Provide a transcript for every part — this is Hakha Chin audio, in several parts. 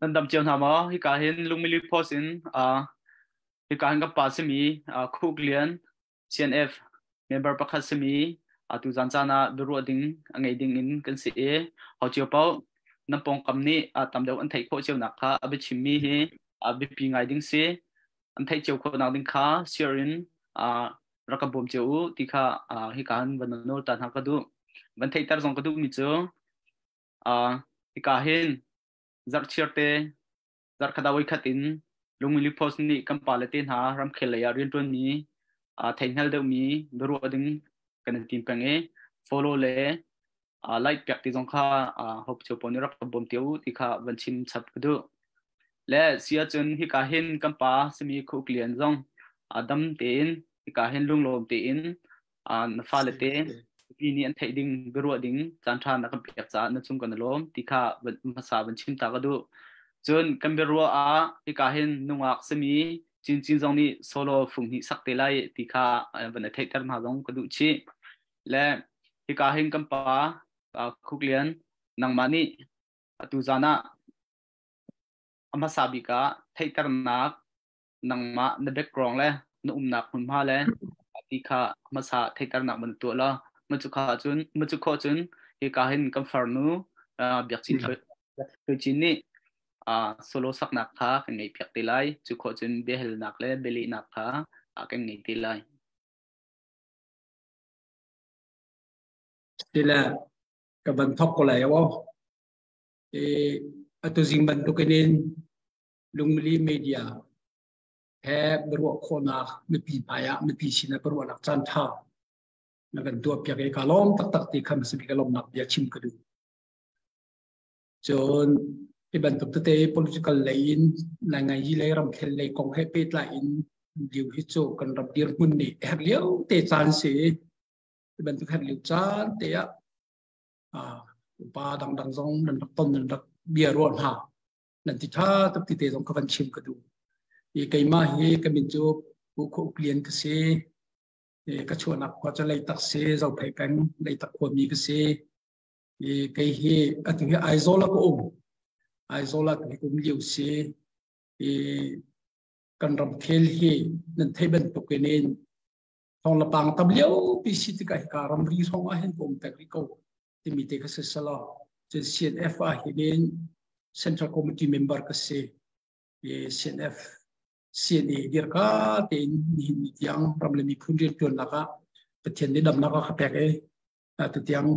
Nan dam cio hna maw? Hika hin Lungmili Post in hika hin ka pa simi Khuk Lian CNF member pakhat simi atu zan caan ah biaruah ding a ngei ding in kan si i ho cio paoh nan pawngkam nih tam deuh an theih khawh cio nak kha a biachimmi hi a biapi ngai ding si. An theih cio khawh nak ding kha share in rak ka bawm cio u ti kha hika hin van nawl ta hna ka duh. Van theihter zong ka duhmi cu hika hin zarhchir te zarhkhat ah voikhat in Lungmili Post nih kan pale te hna ramkhel lei ah rianṭuanmi theihngal deuhmi biaruah ding kan in tim peng i follow le like piak ti zong kha hope cio pawl nih rak bawm te u ti kha van chim chap ka duh. Le si ahcun hika hin kan pa simi Khuk Lian zong dam tein hika hin lunglawm tein na fale te mi nih an theih ding biaruah ding caan ṭha na kan pek caah na cung kan i lawm ti kha hmasa van chim ta ka duh. Cun kan biaruah ah hika hin nungak simi Cincin zong nih solo fung hnih sak te lai ti kha van i theihter hna zong ka duh chih. Le hika hin kan pa Khuk Lian nangmah nih atu zan ah a hmasa bik ah theihternak nangmah na background le na umnak hmunhma le ti kha hmasa theihternak ban tuah la macu kha cun macu kho cun hika hin kan farnu biakcin Thluicin nih solo saknak kha kan ngei piak te lai cu kho cun biahalnak le bialehnak kha kan ngei te lai. Tile ka ban thok ko lai aw. E atu zing bantukin in Lungmili media he biaruah khawhnak mipi hmai ah mipi sin ah biaruahnak caan ṭha na kan tuahpiak i kaa lawm taktak ti kha hmasa bik lawmnak bia chim ka duh. Cun hi bantuk tete political lei in nainganyi lei ramkhel lei kong he pehtlai in liu hi cu kan ram dirhmun nih herh lio te caan si. Hi bantuk herh lio caan te ah upa dangdang zong nan rak ton nan rak bia ruah hna. Nan ti ṭha tuk ti te zong ka van chim ka duh. I keimah hi ka min cu Pu Khaw Uk Lian ka si. Ka chuahnak khua cu Leitak si, Zophei peng Leitak khuami ka si. I kei hi atu hi Aizawl ah ka um. Aizawl ah ka um lio si. I kan ramkhel hi nan thei bantuk in in thong le pang tam lio pi si tikah hika ramri hrawng ah hin ka um peng rih ko. Timi te ka si selaw cun CNF ah hin Central Committee member ka si. I CNF CNA dirka tein nihin ni tiang ram le miphun riantuannak ah Pathian nih damnak a ka pek i atu tiang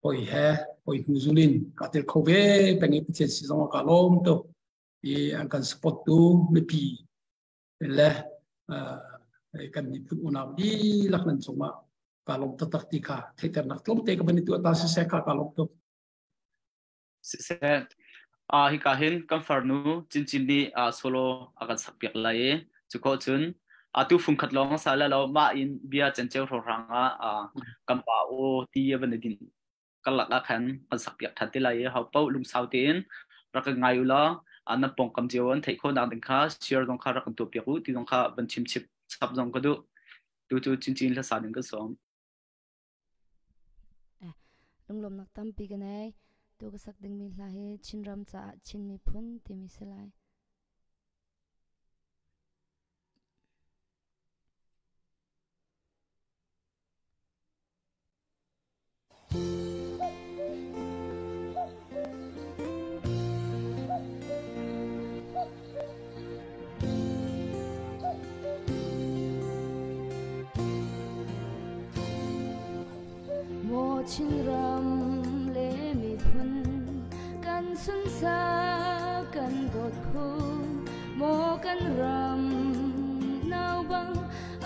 hoi he hoi hnu zulin ka tel kho ve peng i Pathian si zong ka lawm tuk i an kan support tu mipi le kan miphun unau dihlak nan cungah ka lawm taktak ti kha theihternak tlawmte ka van i tuah ta siseh kha ka lawm tuk. Siseh, hika hin kan farnu Cincin nih solo a kan sakpiak lai i cu khawh cun atu fung khat lawng sa le lo mah in bia cenceu hrawnghrang ah kan pa aw ti a van i din karlak ah khan kan sakpiak ṭhan te lai i ho paoh lungsau tein rak kan ngai u law nan pawngkam cio an theih khawh nak ding kha share zong kha rak kan tuahpiak u ti zong kha van chim chip chap zong ka duh. Tu cu Cincin hlasa ding ka sawm. Lunglawmnak tampi ka nei. Tu ka sak dingmi hla hi Chinram caah Chin miphun timi si lai. Maw Chinram le miphun kan sunsa kan dawt khun maw kan ram nau bang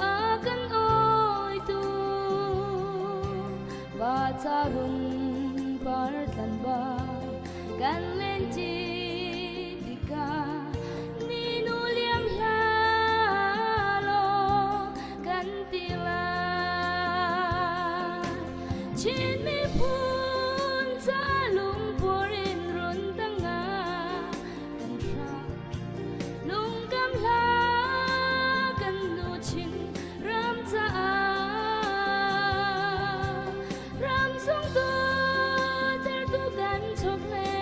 a kan awitu va ca run par tlan ba kan len ṭi tikah ni nu liam hlah law kan ti lai. Chin miphun ca lungpur in run tang ah kan hram lungkam hla kan nu Chin ram caah ram sung tu tertu kan chok le.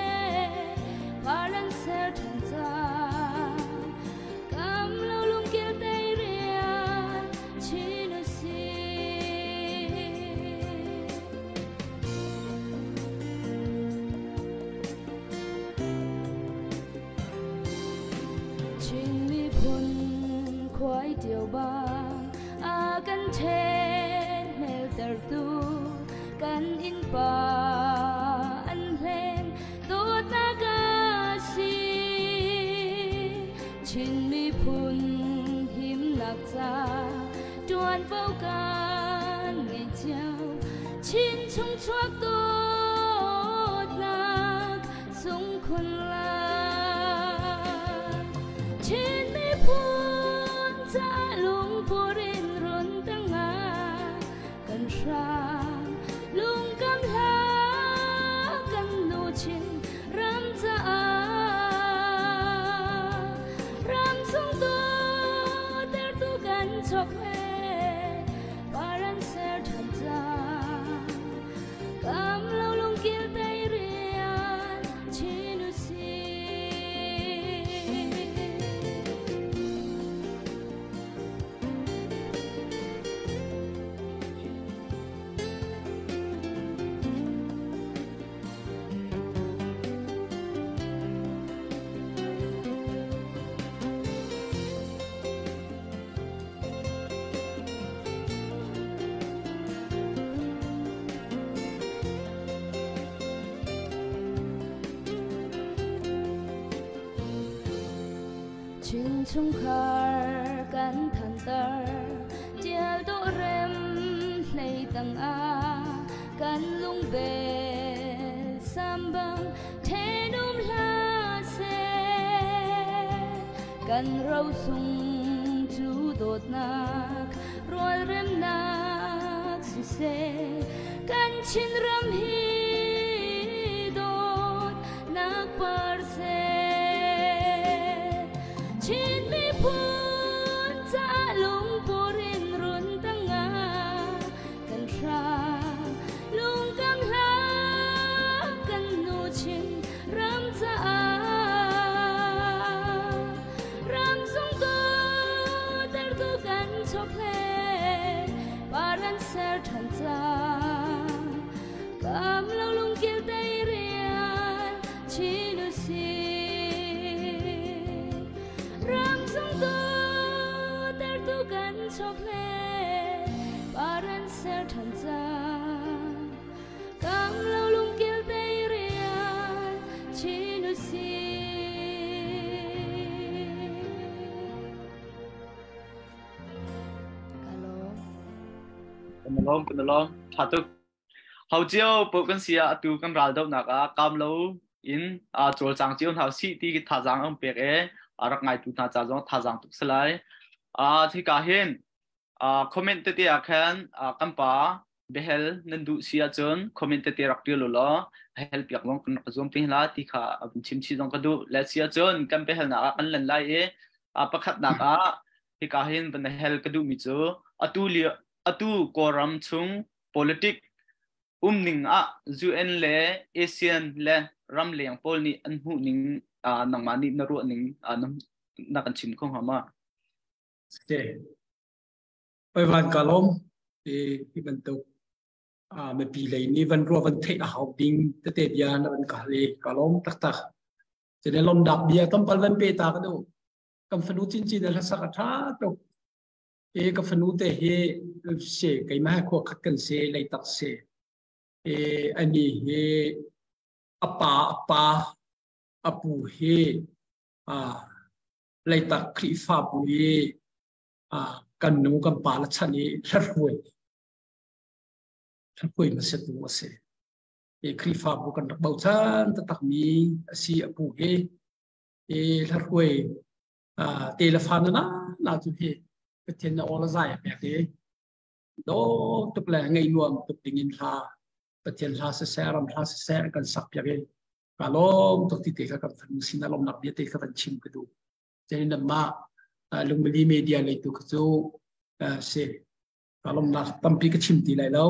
Tio bang a kan then meltertu kan innpa an hlen dawtnak a si. Chin miphun himnak ca tuanvo kan ngei cio. Chin chung chuak dawtnak sungkhun lai. Chin miphun ca lungpur in run tangah kan hrang lungkam hla kan nu Chin ram caah ram sung tertu kan chok le paran ser than cang kam lo lungkil tei rian Chin usih. Chin chungkhar kan thantar tial dawh rem hlei tang ah kan lungbel sambang thenum hlah seh kan rosung cu dawtnak rualremnak siseh kan Chinram hi dawtnak par seh. Chin miphun ca lungpur in run tangah kan hrang lungkam hlah kan nu Chin ram caah ram sung tertu kan chokhle paran ser than cang kam lo lungkil tei rian Chin usih ram sung tertu kan chokhle paran ser than cang kam lo lungkil tei rian Chin usih. Kan lawm, kan lawm. Tha tuk. Hau cio po kan sia atu kan ral donak ah kam lo in a cawlcang cio hna si ti thazaang ang pek e a rak ngai tu hna ca zong thazaang tuk salai. A thika hin comment tete ah khan kan pa behel nan duh si ahcun comment tete rak tial law hel piak zong kan rak zuam te hla ti kha chim chi zong ka duh le si ahcun kan behel nak ah kan lan lai i pakhat nak ah hika hin van hel ka duh mi cu atu li atu Kawlram chung politic umning ah UN le ASEAN le ramleng pawl nih an hmuh ning nangmah nih na ruah ning na kan chim kho hnga ma? Oi van ka lawm hi bantuk mipi lei nih van ruah van theih a hau ding tete bia na van ka hal i ka lawm taktak. Cun lawmnak bia tlawmpal van pe ta ka duh. Kan fanu cincin a hlasak a ṭha tuk. E ka fanu te hi se keimah he khua khat kan se leitak se. E ani hi a pa a pa a pu hi Leitak Khrihfabu i kan nu kan pa le chan i hlathuai hlathuai hmasatu a si. I Khrihfabu kan rak bochan taktakmi a si a pu hi. I hlathuai te le fa na na cu hi Pathian na aw le zai a pek i dawh tuk le ngaih nuam tuk ding in hla Pathian hla siseh ram hla siseh kan sak piak i ka lawm tuk ti te kha kan fanu sin a lawmnak bia te kha van chim ka duh. Cun mah lungmili media lei tu kha cu si ka lawmnak tampi ka chim ti lai lo.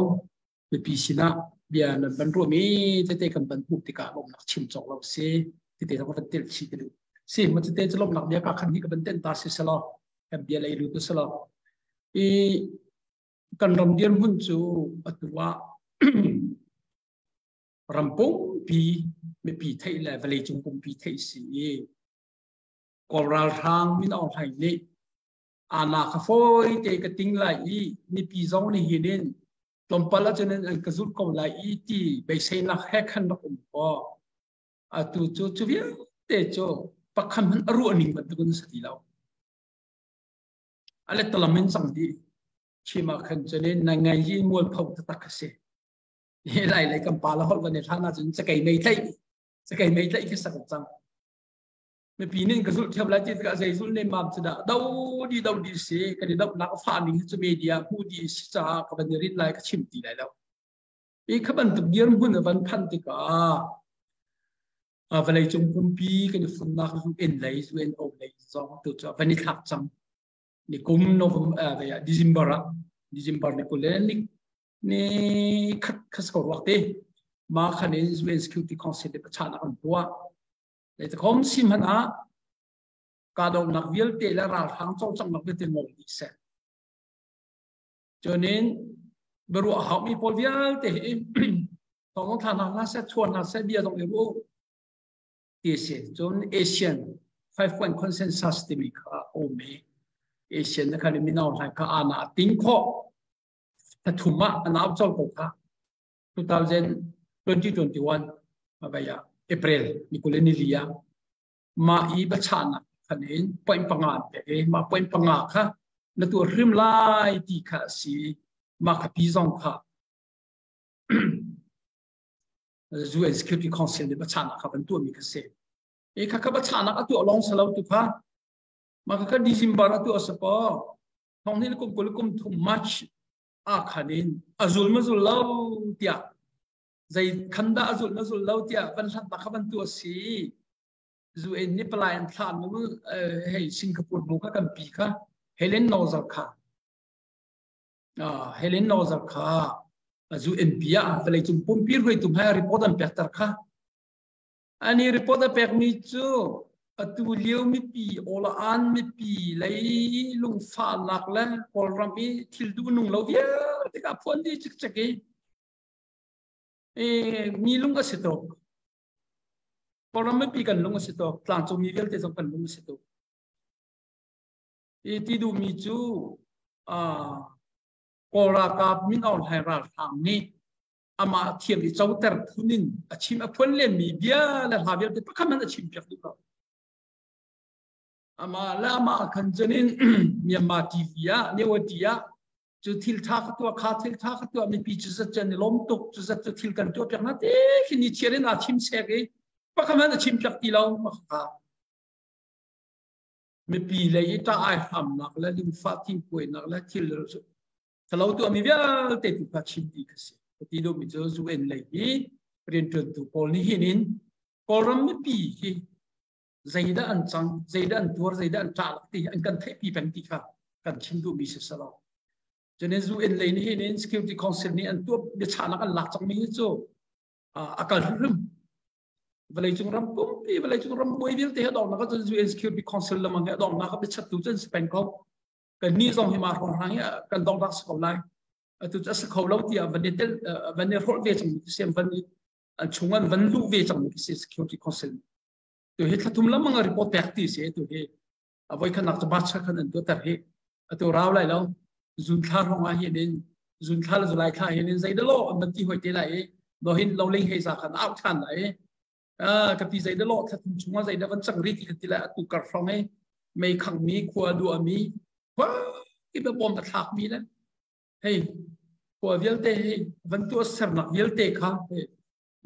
Mipi sinah bia nan van ruahmi tete kan van hmuh tikah lawmnak chim cawk lo si tete ka van telh chih ka duh. Si ma tete cu lawmnak bia ka khan hi ka van tenh ta si selaw kan bia lei lut selaw i kan ram dirhmun cu atu ah ram pumpi mipi theih le vawleicung pumpi theih si i Kawl ralhrang Min Aung Hlaing nih Ana kha fawi te ka ting lai i mipi zong nih hin in tlawmpal ahcun an ka zulh ko lai i ti beiseinak he khan rak um kaw atu cu cu vialte cu pakhat hmanh a ruah ning bantukin si ti lo. A lettalam in cang dih. Chim ah khan cun in na ngai i mualpho taktak a si. Hi lai lei kan pa la holh kan i hlan ahcun cakei mei tlaih cakei mei tlaih khi sak cang. Mipi nih ka zulh thiam lai ti tikah zei zulh nemmam cu dah do di do di si kan i dohnak a fah ning hi cu media hmu di si caah ka van i rin lai ka chim ti lai lo. I kha bantuk dirhmun a van phanh tikah vawlei cung pumpi kan i funnak UN lei UNO lei zong tu cu van i thlak cang. Ni kum November December ah December ni 20 le ni ni khat khas ko ruak te ma khan in UN Security Council le pachana an tuah. Le takhom sim han ah kahdohnak vialte le ralhrang cawlcanghnak vialte ngol dih seh. Cunin biaruah haumi pawl vialte hi thawng thla hna hlah seh, chuan hna seh, bia zong i ruah ti si. Cun ASEAN 5 point consensus timi kha a um i ASEAN na khan mino hlai kha ana a ting khawh pathum ah an au col ko kha 2021 mabaya April ni kul ni li ah mah i biachahnak khan in point panga an pek i mah point panga kha na tuah hrim lai ti kha a si. Mah kha pi zong kha UN Security Council nih biachahnak kha van tuahmi kha si. I kha kha biachahnak a tuah lawng si lo tu kha mah kha kha December a tuah sa paw thong ni kum 20 kum thum March ah khan in a zul ma zul lo tiah zei khan dah a zul na zul lo tiah van hlat kha van tuah si. UN nih palai an thlah nu hei Singapore nu kha kan pi kha Helen Nozer kha Helen Nozer kha UN pi ah vawlei cung pumpi hruaitu hmai report an pekter kha. Ani report a pekmi cu atu lio mipi awla-an mipi lei lungfahnak le Kawlram i thil duh nung lo vialte ka phuan dih cikcek i mi lung a si tuk. Kawlram mipi kan lung a si tuk. Tlangcung mi vialte zong kan lung a si tuk. I ti duhmi cu Kawl ralkap Min Aung Hlaing ralhrang nih amah thiam i coter phun in a chim a phuan lenmi bia le hla vialte pakhat hmanh a chim piak duh lo. Amah le amah khan cun in Myanmar TV ah Newati ah cu thil tha ka tuah kha thil tha ka tuah mipi cu zat cun i lawm tuk cu zat cu thil kan tuah piak na te khi ni chiar in aa chim sek i pakhat hmanh a chim piak ti lo ma kha mipi lei i ta ai hramnak le lungfah thingkuainak le thil thalo tuahmi vialte tu kha chim ti kha si. Ti duhmi cu UN lei hi rianṭuantu pawl nih hin in Kawlram mipi hi zeidah an cang, zeidah an tuar, zeidah an ṭah ti an kan theihpi peng ti kha kan chim duhmi si salo. Cun UN lei nih hin in Security Council nih an tuah biachahnak an lak cangmi hi cu a kal hrimhrim. Vawleicung ram pumpi, vawleicung ram buai vialte he donghnak ah cun UN Security Council lamang he donghnak ah biachattu cu an si peng ko. Kan ni zong hi ma hrawng hrang hi kan donghnak si ko lai. Atu cu a si kho lo tiah van i tel van i hrolh ve cang mi si van i an chung an van luh ve cang mi si Security Council. Tu hi thlathum lamang a report pek ti si tu hi a voi khanak cu March khan an tuah ter hi atu rau lai lo zun thla rong ah hin in zun thla le July thla hin in zei da lo an van ti hoi te lai i no hin lo ling hei za khan out than lai ka pi zei da lo thlathum chung ah zei da van cang ri ti ti lai atu kar hrong i mei khang mi khua dua mi khua ki ba bom a thlak mi le hei khua vialte hei van tu sernak vialte kha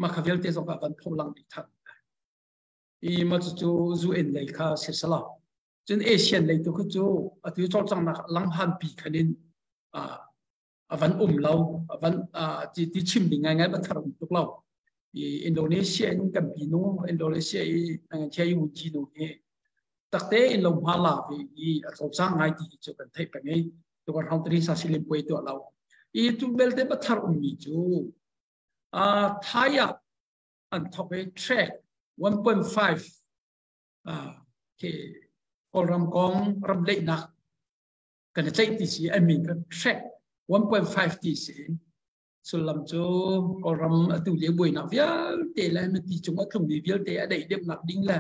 ma kha vialte zong ah van pho lang dih than i ma cu zu en lei kha si sala cun Asian lei tu kha cu atu cawlcanghnak langhan pi khan in a van um lo a van ti ti chim ding ngai ngai ba thar um tuk lo. I Indonesia in kan pi nu Indonesia i Chiai Wu Ji nu hi takte in lo hma la ve i a cawlcang ngai ti cu kan theih peng i tu kan hong tri sa silim puai tuah lo. I tu belte ba thar um mi cu Thai ah an thok i track 1.5 ke Kawlram kong ram leihnak kan i ceih ti si an min kan track 1.5 ti si. Sullam cu Kawlram atu lio buainak vialte le mipi cung a tlungmi vialte a daih deuhnak ding le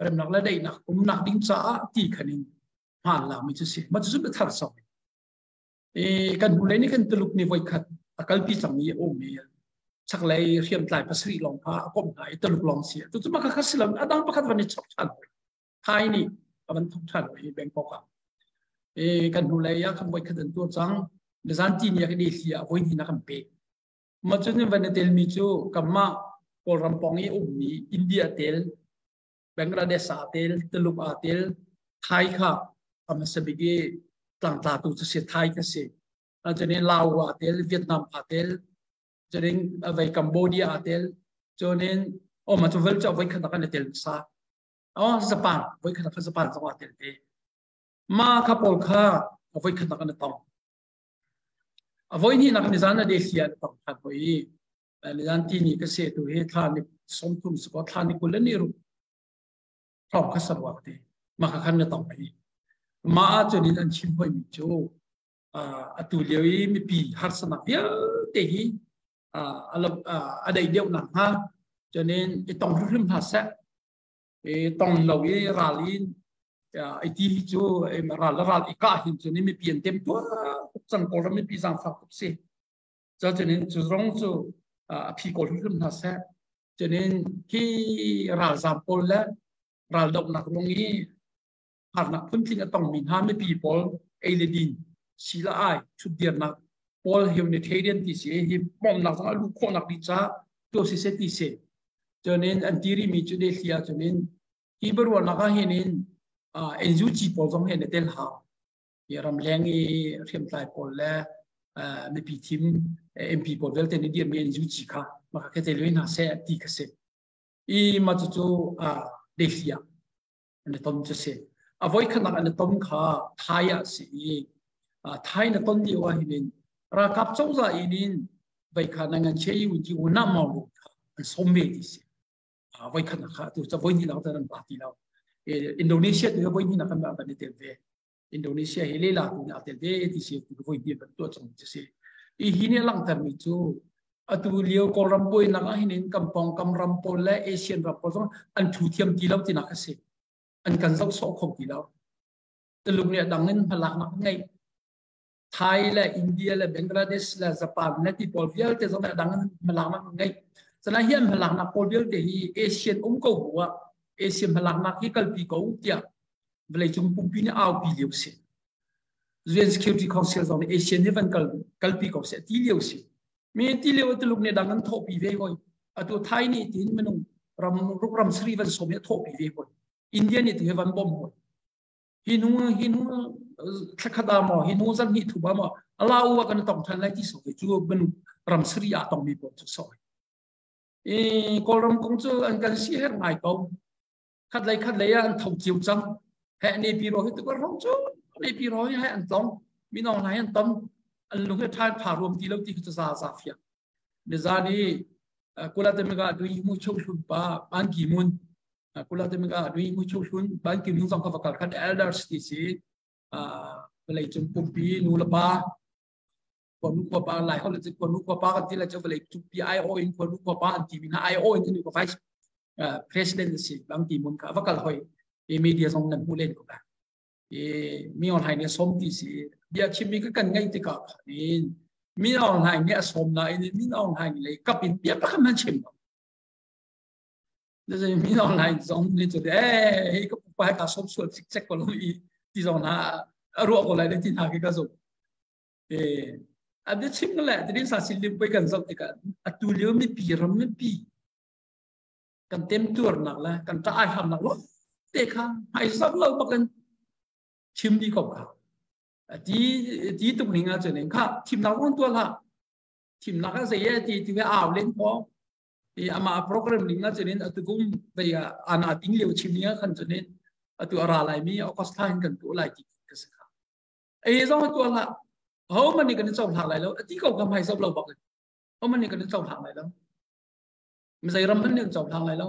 remnak le daihnak umnak ding caah ti khan in. Hmaan lak mi cu si. Mah cu thar sok. E kan hnulei nih kan Tuluk nih voikhat a kalpi cangmi a um i chaklei hriamtlai pasarih lawng kha a komh hna i Tuluk lawng si. Tu cu mah kha si lo a dang pakhat van i chap ṭhan. Thai nih a van thok ṭhan i Bangkok ah. E kan hnulei ah kan voikhat an tuah cang. Nizan ti ni ah kan i hli ah voi hnih kan pek. Mah cun van i telmi cu kanmah Kawlram pawng i ummi India tel Bangladesh aa tel, Tuluk aa tel, Thai kha a hmasa bik i tlangtlatu cu si Thai kha si. Cun Lao aa tel, Vietnam aa tel, cun vei Cambodia aa tel, cun oh ma cu vel cu voi khat kan i tel hmasa. Oh Japan, voi khat kha Japan zong aa tel ve. Ma kha pawl kha voi khat kan i tong. A voi hnih nak nizan a de hlian tong than hoi i Nizan tini ka se tu hi thla ni 30 si ko thla ni 26 thong kha sarwak te ma kha khan na tong hi ma ah cun in an chim hoi mi cu atu lio i mipi harsanak vialte hi a dei deuh nak hnga cunin i tong hrimhrim hna seh i tong lo i ral in i ti hi cu ral ral i kah hin cun mipi an tem tuah cang kawlram mipi zaangfak tuk si Cucunin cu zong cu a phi kawl hrimhrim hna seh. Cunin hi ralzaam pawl le raldohnak ruang i harnak phuntling a tongmi hna mipi pawl ei le din si le ai ṭhutdirnak pawl humanitarian ti si hi bawmhnak zong a luh khawhnak ding caah tuah si seh ti si. Cunin an ti rihmi cu dehli ah cunin hi biaruahnak ah hin in NUG pawl zong hi an i tel hau. Hi ramleng i hriamtlai pawl le mipi thim MP pawl vialte nih dirmi an NUG kha maka khe te lui hna seh ti kha si. I ma cu cu dehli ah an i ton cu si. A voi khatnak an i ton kha Thai ah si i Thai na ton lio ah hin ralkap cozah in in vai kha na ngan che u ti u na mau lu kha an som ve ti si. Voi khatnak kha tu ca voi hnih nak an pa ti lo. Indonesia tu voi hnih nak kan ban i tel ve. Indonesia hi lela tu nih a tel ve ti si tu voi hnih ban tuah cang ti si. I hi nih langhter mi cu atu lio Kawlram buainak ah hin in kan pawngkam ram pawl le Asian ram pawl zong an thu thiam ti lo tinak a si. An kan zoh sawh kho ti lo. Tuluk nih a dang in hmalaknak ngei. Thai le India le Bangladesh le Japan le ti pawl vialte zong nih a dang in hmalaknak ngei. Sana hi an hmalaknak pawl vialte hi Asian um ko bu ah Asian hmalaknak hi kalpi ko tiah vawleicung pumpi nih aupi lio si. UN Security Council zong nih Asian hi van kal kalpi ko seh ti lio si. Mi ti lio Tuluk nih dang an thawhpi ve hoi. Atu Thai nih tin minung ram ruk ram sri van som hi thawhpi ve hoi. India nih tu hi van bom hoi. Hi nu hi nu thlakhat ah maw hi nu zan hnih thu ba maw ala u kan tong than lai ti so cu minung ram sri a tong mi pawl cu so. E Kawlram kong cu an kan si her ngai ko. Khat lei khat lei ah an tho cio cang. He ne pi ro hi tu ro cu ne pi ro hi an tlong minong lai an ton an lung he than pha ruam ti lo ti cu za za fia nizani kula te mega dui mu chok hlun pa Ban Ki Moon kula te mega dui mu chok hlun Ban Ki Moon zong ka vakal khan elders ti si vawlei cung pumpi nu le pa khuanu khuapa lai holh cu khuanu khuapa kan ti lai cu vawlei cungpi IO in khuanu khuapa an ti mi hna IO in kan ka vice president si Ban Ki Moon kha va kal hoi i media zong nan hmu len ko ba i mi online nih som ti si bia chim mi ka kan ngai tikah in mi online nih a som na in mi online lei kap in bia pakhat man chim lo mi online zong nih cu eh hei ka pupa ka som sual cik cek ko lo i ti zong na ruah ko lai le ti hna ki ka zong Eh, a bia chim le tidin sa sin lim poi kan zoh tikah atu lio mipi ram mipi kan temtuarnak le kan ṭah ai hamnak lo te kha hmai zoh lo bakin chim di ko kha ti ti tuk ning ah cun kha thimnak on tuah hlah thimnak ah zei ti ti au len ko i ama program ning ah cun atu kum vei ana ting lio chim ning ah khan cun atu ara lai mi August thla hin kan tu lai ti ka si kha ei zong tuah hlah ho man nih kan i cohlang lai lo ati ko ka hmai zoh lo bak ho man nih kan i cohlang lai lo mizei ram hmanh nih an cohlang lai lo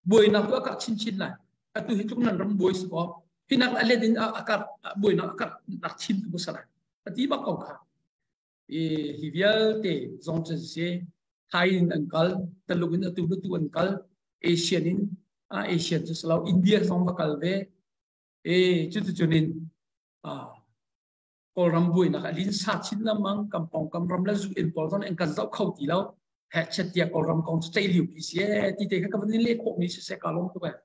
buainak tu a karh chinchin lai atu hi tluk nan ram buai si ko hi nak a let in a karh buainak a karh nak chin tu sa lai ati bak ko kha i hi vialte zong cu si Thai in an kal Taluk in atu tu an kal Asian in Asian cu salo India zong va kal ve e cu tu cunin. Kawlram buainak a linsa chin lengmang kan pawngkam ram le zu inn pawl zong in kan zoh kho ti lo heh chet tiah Kawlram kong cu ceih lio pi si ee ti te kha ka van in leh khawh mi siseh ka lawm tuk ee.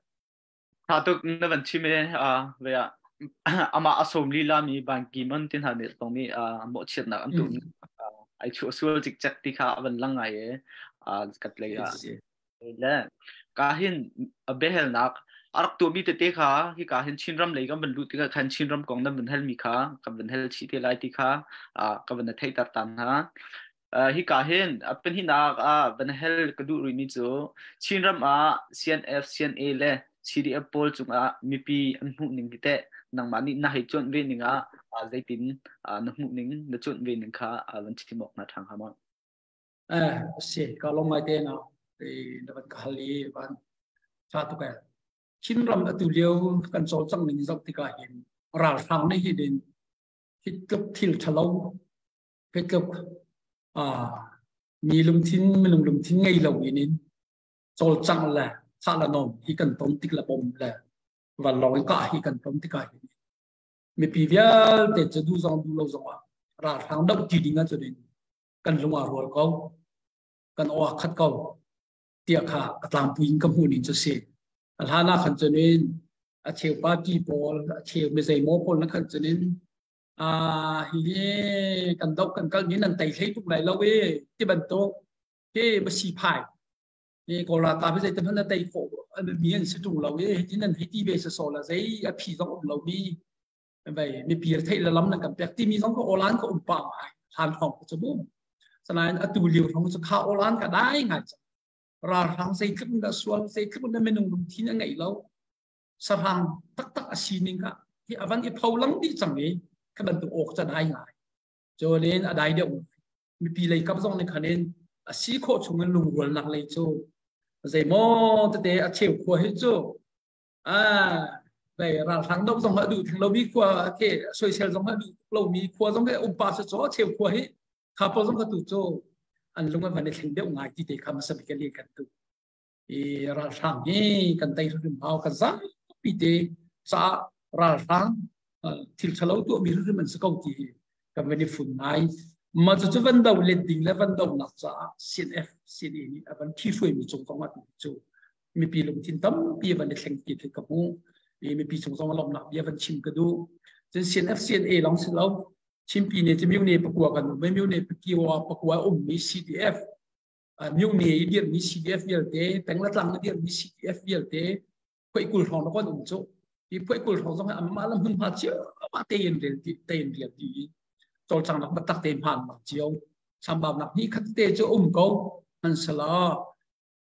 Tha tuk na van chim ee ve ah amah a sawm lila mi Ban Ki-moon ti hna nih zong nih mawhchiatnak an tuah ai chuah sual cikcek ti kha a van lang ngai ee kat lei ah Le ka hin biahalnak a rak tuahmi tete kha hika hin Chinram lei kan van luh tikah khan Chinram kong nan van halmi kha kan van hal chih te lai ti kha ka van theihter tan hna. Hika hin a pahnihnak ah van hal ka duh rihmi cu Chinram ah CNF, CNA le CDF pawl cungah mipi an hmuh ning hi teh nangmah nih na hei cuanh ve ning ah zeitin na hmuh ning na cuanh ve ning kha van chim awk hna ṭha hnga maw? Eh, si ka lawm ngai te na na van ka hal i van tha tuk eh. Chinram atu lio kan cawlcangh ning zoh tikah hin ralhrang nih hi din hi tluk thil ṭhalo hi tluk mi lungthin minung lungthin ngei lo in in cawlcangh le thah le nom hi kan ton tik le bom le vanlawng in kah hi kan ton tikah hin mipi vialte cu duh zong duh lo zong ah ralhrang doh ti ding ahcun in kan lung aa rual ko kan aw aa khat ko tiah kha a tlangpui in ka hmuh ning cu si a hlan ah khan cun in a cheu party pawl a cheu mi zeimaw pawl na khan cun in a hi kan doh kan kal mi nan tei hlei tuk lai lo e ti bantuk ke ma si phai e kawl ralkap hi zeitin hmanh na tei khawh mi an si tung lo e hitin nan hei ti ve se so la zei a phi zong um lo mi vai mipi theih le lam nan kan pek timi zong ka olan ka um pa ngai hlan hong ka chu sanain atu liu hong chu kha olan ka dai ngai cha ralhrang zeitluk in dah sual zeitluk in dah minung lungthin a ngeih lo sahrang taktak a sining ka hi avan i pho lang dih cang i kha bantuk awk ca dai ngai cholin a dai deuh mipi lei kap zong nih khanin a si khawh chung in lungrualnak lei cu zeimaw tete a cheu khua hi cu Vei ralhrang do zong a duh theng lomi khua ke soisel zong a duh lomi khua zong ke umpa se cho cheu khua hi kha pawl zong ka tu cho an lung a van i thleng deuh ngai ti te kha masa bik le kan tu i ralhrang hi kan tei hrim hau kan zapi te ca ralhrang thil thalo tu mi hrim an se ko ti kan van i fun ngai ma cu cu van do let ding le van do nak ca CNF CNA nih a van thi hruai mi cung kong ah cu mipi lungthin tampi van i thleng ti khi ka hmuh i mipi chung zong lawmhnak bia van chim ka duh cun CNF CNA lawng si lo Chinpi ne cu myone pakua kan um myone pakiwa pakua ummi CDF myone i dirmi CDF vialte penglatlang i dirmi CDF vialte phuai kul hrawng na kon um cu hi phuai kul hrawng zong amma lam hun hma cio ma te in rel ti te in rial ti cawlcang nak batak te hman nak cio sambau nak ni khat te cu um ko man sala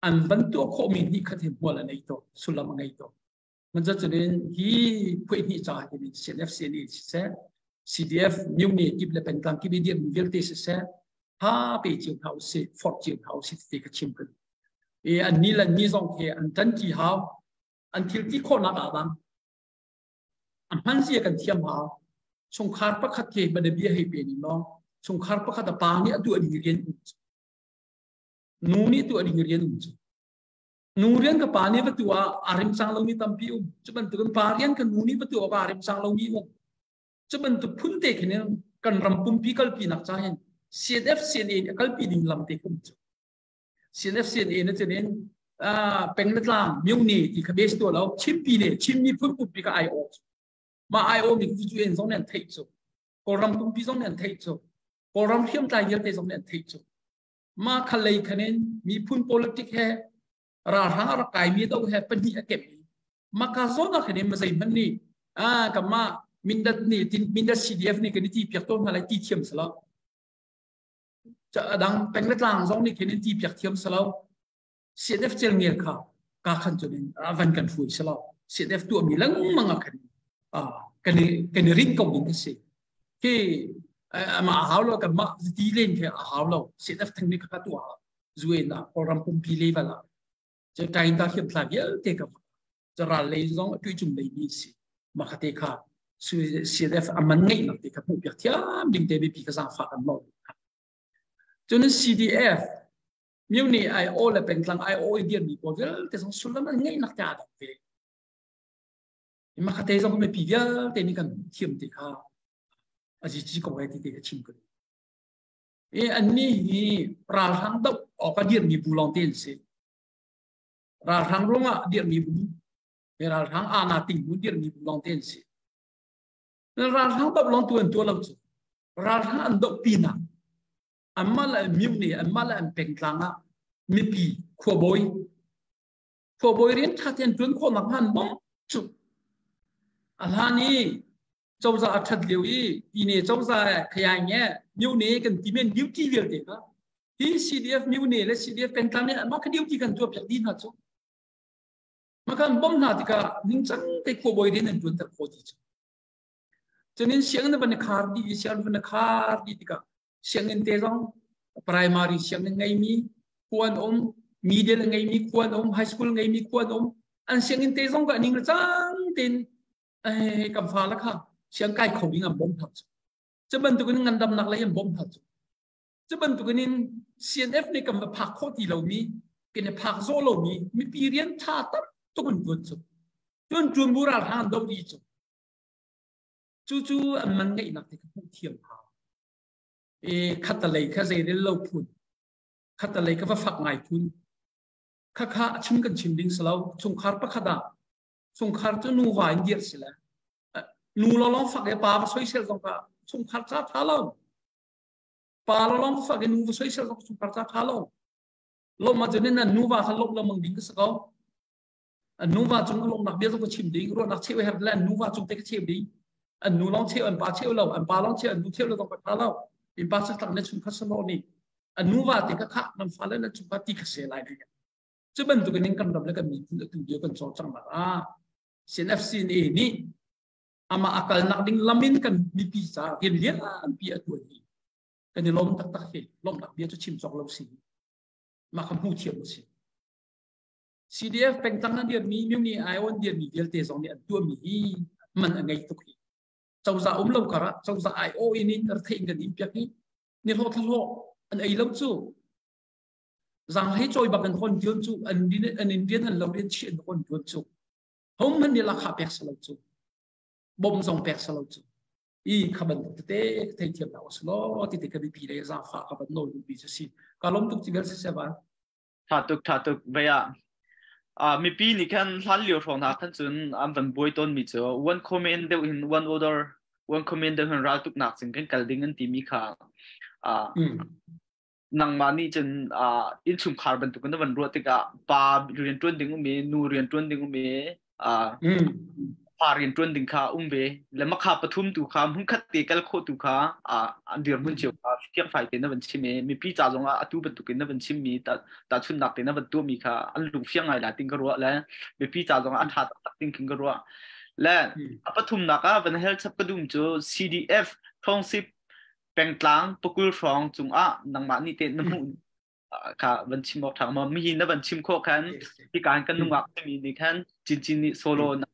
an van tuah khawhmi hnih khat hi hmual a nei to sullam a ngei to man za cunin hi phuai hnih ca hi CNF CNA siseh CDF myone kip le pengtlang kip i dirmi vialte siseh ha pe cio hna usih forh cio hna usih ti ka chim kan e an ni lan ni zong khi an tan ti hau an thil ti khawhnak ah bang a hman zia kan thiam hau chungkhar pakhat ke bia hei pe ni long chungkhar pakhat a pa nih a tuah ding rian Nu nih tuah ding rian um cu. Nu rian ka pa nih va tuah a rem cang lomi tampi um. Cu bantukin pa rian ka nu nih va tuah a rem cang lomi um. Cu bantuk phun te khin in kan ram pumpi kalpi nak cha hin CNF CNA nih a kalpi ding lam te kum cu. CNF CNA na cun in peng le tlang myung ni ti kha base tuah lo Chinpi ne Chin miphun pumpi ka ai aw ma ai aw mi cu en zong nih an theih cu Kawlram pumpi zong nih an theih cu Kawlram hriamtlai vialte zong nih an theih cu Mah kha lei khan in miphun politic he ralhrang a rak kaimi do he pahnih a kemh i maka zawn ah khan in zeihmanh nih ah kanmah mindat nih mindat CDF nih kan i ti piak tawn hna lai ti thiam si lo. Adang peng le tlang zong nih khin in ti piak thiam si lo. CNF cel ngel kha ka khan cun in van kan hruai si lo. CNF tuahmi lengmang ah khan kan i kan i rin ko ding a si. Khi amah a hau lo kanmah ti len khi a hau lo. CNF theng nih kha tuah zuen ah Kawlram pumpi level ah cu tain ta hriamtlai vialte ka ral lei zong a tuicung lei mi si makhate kha CNF a man ngeih nak te kha hmuh piak thiam ding te bipi ka zaangfah kan lo. Cun CDF Myone ai aw le pengtlang ai aw i dirmi pawl vialte zong sullam an ngeih nak te aa dang ve. Ma khate zong mipi vialte nih kan thiam te kha a zici ko ai ti te ka chim ko. E anni hi ralhrang doh awk a dirmi bu lawng te an si. Ralhrang ruangah dirmi bu, ralhrang ana ting bu dirmi bu lawng te an si. Ralhrang doh lawng tu an tuah lo cu. Ralhrang an doh pinah anmah le an myu nih anmah le an pengtlang ah mipi khuabawi khuabawi rian ṭha tein ṭuan khawh nakhnga an bawmh cu. A hlan i cozah a ṭhat lio i tine cozah khayaing nge myu ne kan ti men duty vialte kha hi CDF myu ne le CDF pengtlang nih mah kha duty kan tuah piak dih hna cu. Mah kan bawmh hna tikah ningcang te khuabawi rian an ṭuanter khawh ti cu. Cunin sianginn van i khar dih i sianginn van i khar dih tikah sianginn te zong primary sianginn ngeimi khua an um, middle ngeimi khua an um, high school ngeimi khua an um. An sianginn te zong ka ning le cang tein eh kan fa la kha siang kai kho ding an bawm hna cu. Cu bantukin ngandamnak lei an bawm hna cu. Cu bantukin in CNF nih kan va phak khawh ti lomi, kan i phak zawh lomi mipi rian tha tam tuk an tuan cu. Tuan tuan bu ralhrang an do dih cu. Cucu an man ngeihnak te ka hmuh thiam hau. E khatalei kha zeirel lo phun. Khatalei ka va fak ngai phun. Kha kha a chim kan chim ding salo. Chungkhar pakhat ah chungkhar cu nuva in dirh si le nu lawlong fak e pa va soisel zong kha chungkhar ca tha lo. Pa lawlong fak e nu va soisel zong chungkhar ca tha lo. Lom ah cun nan nuva kha lom lo mang ding ka si ko. An nuva cung lawmnak bia zong ka chim ding ruahnak cheu her le an nuva cung te ka cheu ding an nu lawng cheu an pa cheu lo an pa lawng cheu an nu cheu lo zong ka tha lo in pa sak le chung kha salo ni an nuva te ka kha nan fa le nan chung kha ti kha se lai ding cu bantuk in kan ram le kan miphun atu dio kan cawr cang nak ah CNFC nih nih ama akal nak ding lamin kan mipi ca rian lian pi atuan hi kan i lawm taktak hi lawmnak bia cu chim cawk lo si ma kha hmu thiam si CDF pengtlang an dirmi Myone IO an dirmi vialte zong nih an tuahmi hi man a ngei tuk hi. Cozah um lo karah cozah IO in in retheih in kan in piak hi ni hlawh thlahlawh an ei lo cu. Zanghlei cawi bak an hon tuan cu an an in rian an lo rian chih an hon tuan cu. Hom man ni lakha pek salo cu. Bom zong pek salo cu. I kha bantuk tete thei thiam na oslo ti te ka bipi le zafa ka ban nawl bi si. Ka lom tuk ti vel se se ba. Tha tuk, tha tuk. Vei ah mipi nih khan hlan lio hrawng hna khan cun an van buai tawnmi cu one comment deuh in one order one comment deuh in raltuknak cun kan kal ding an timi kha nangmah nih cun innchungkhar bantukin na van ruah tikah pa rian ṭuan ding um i nu rian ṭuan ding um i fa rian ṭuan ding kha um ve le makha pathum tu kha hmunkhat te kal khawh tu kha an dirhmun cio kha fiangfai te na van chim i mipi ca zong ah atu bantukin na van chimmi tahchunhnak te na van tuahmi kha an lung fiang ngai lai ting ka ruah le mipi ca zong ah a ṭha taktak ting khin ka ruah le a pathumnak ah van hel chap ka dum cu CDF Thawngsip pengtlang pakul hrawng cungah nangmah nih te na hmuh kha van chim awk ṭha ma mihi na van chim khawh khan hika hin kan nungak timi nih khan cincin nih solo na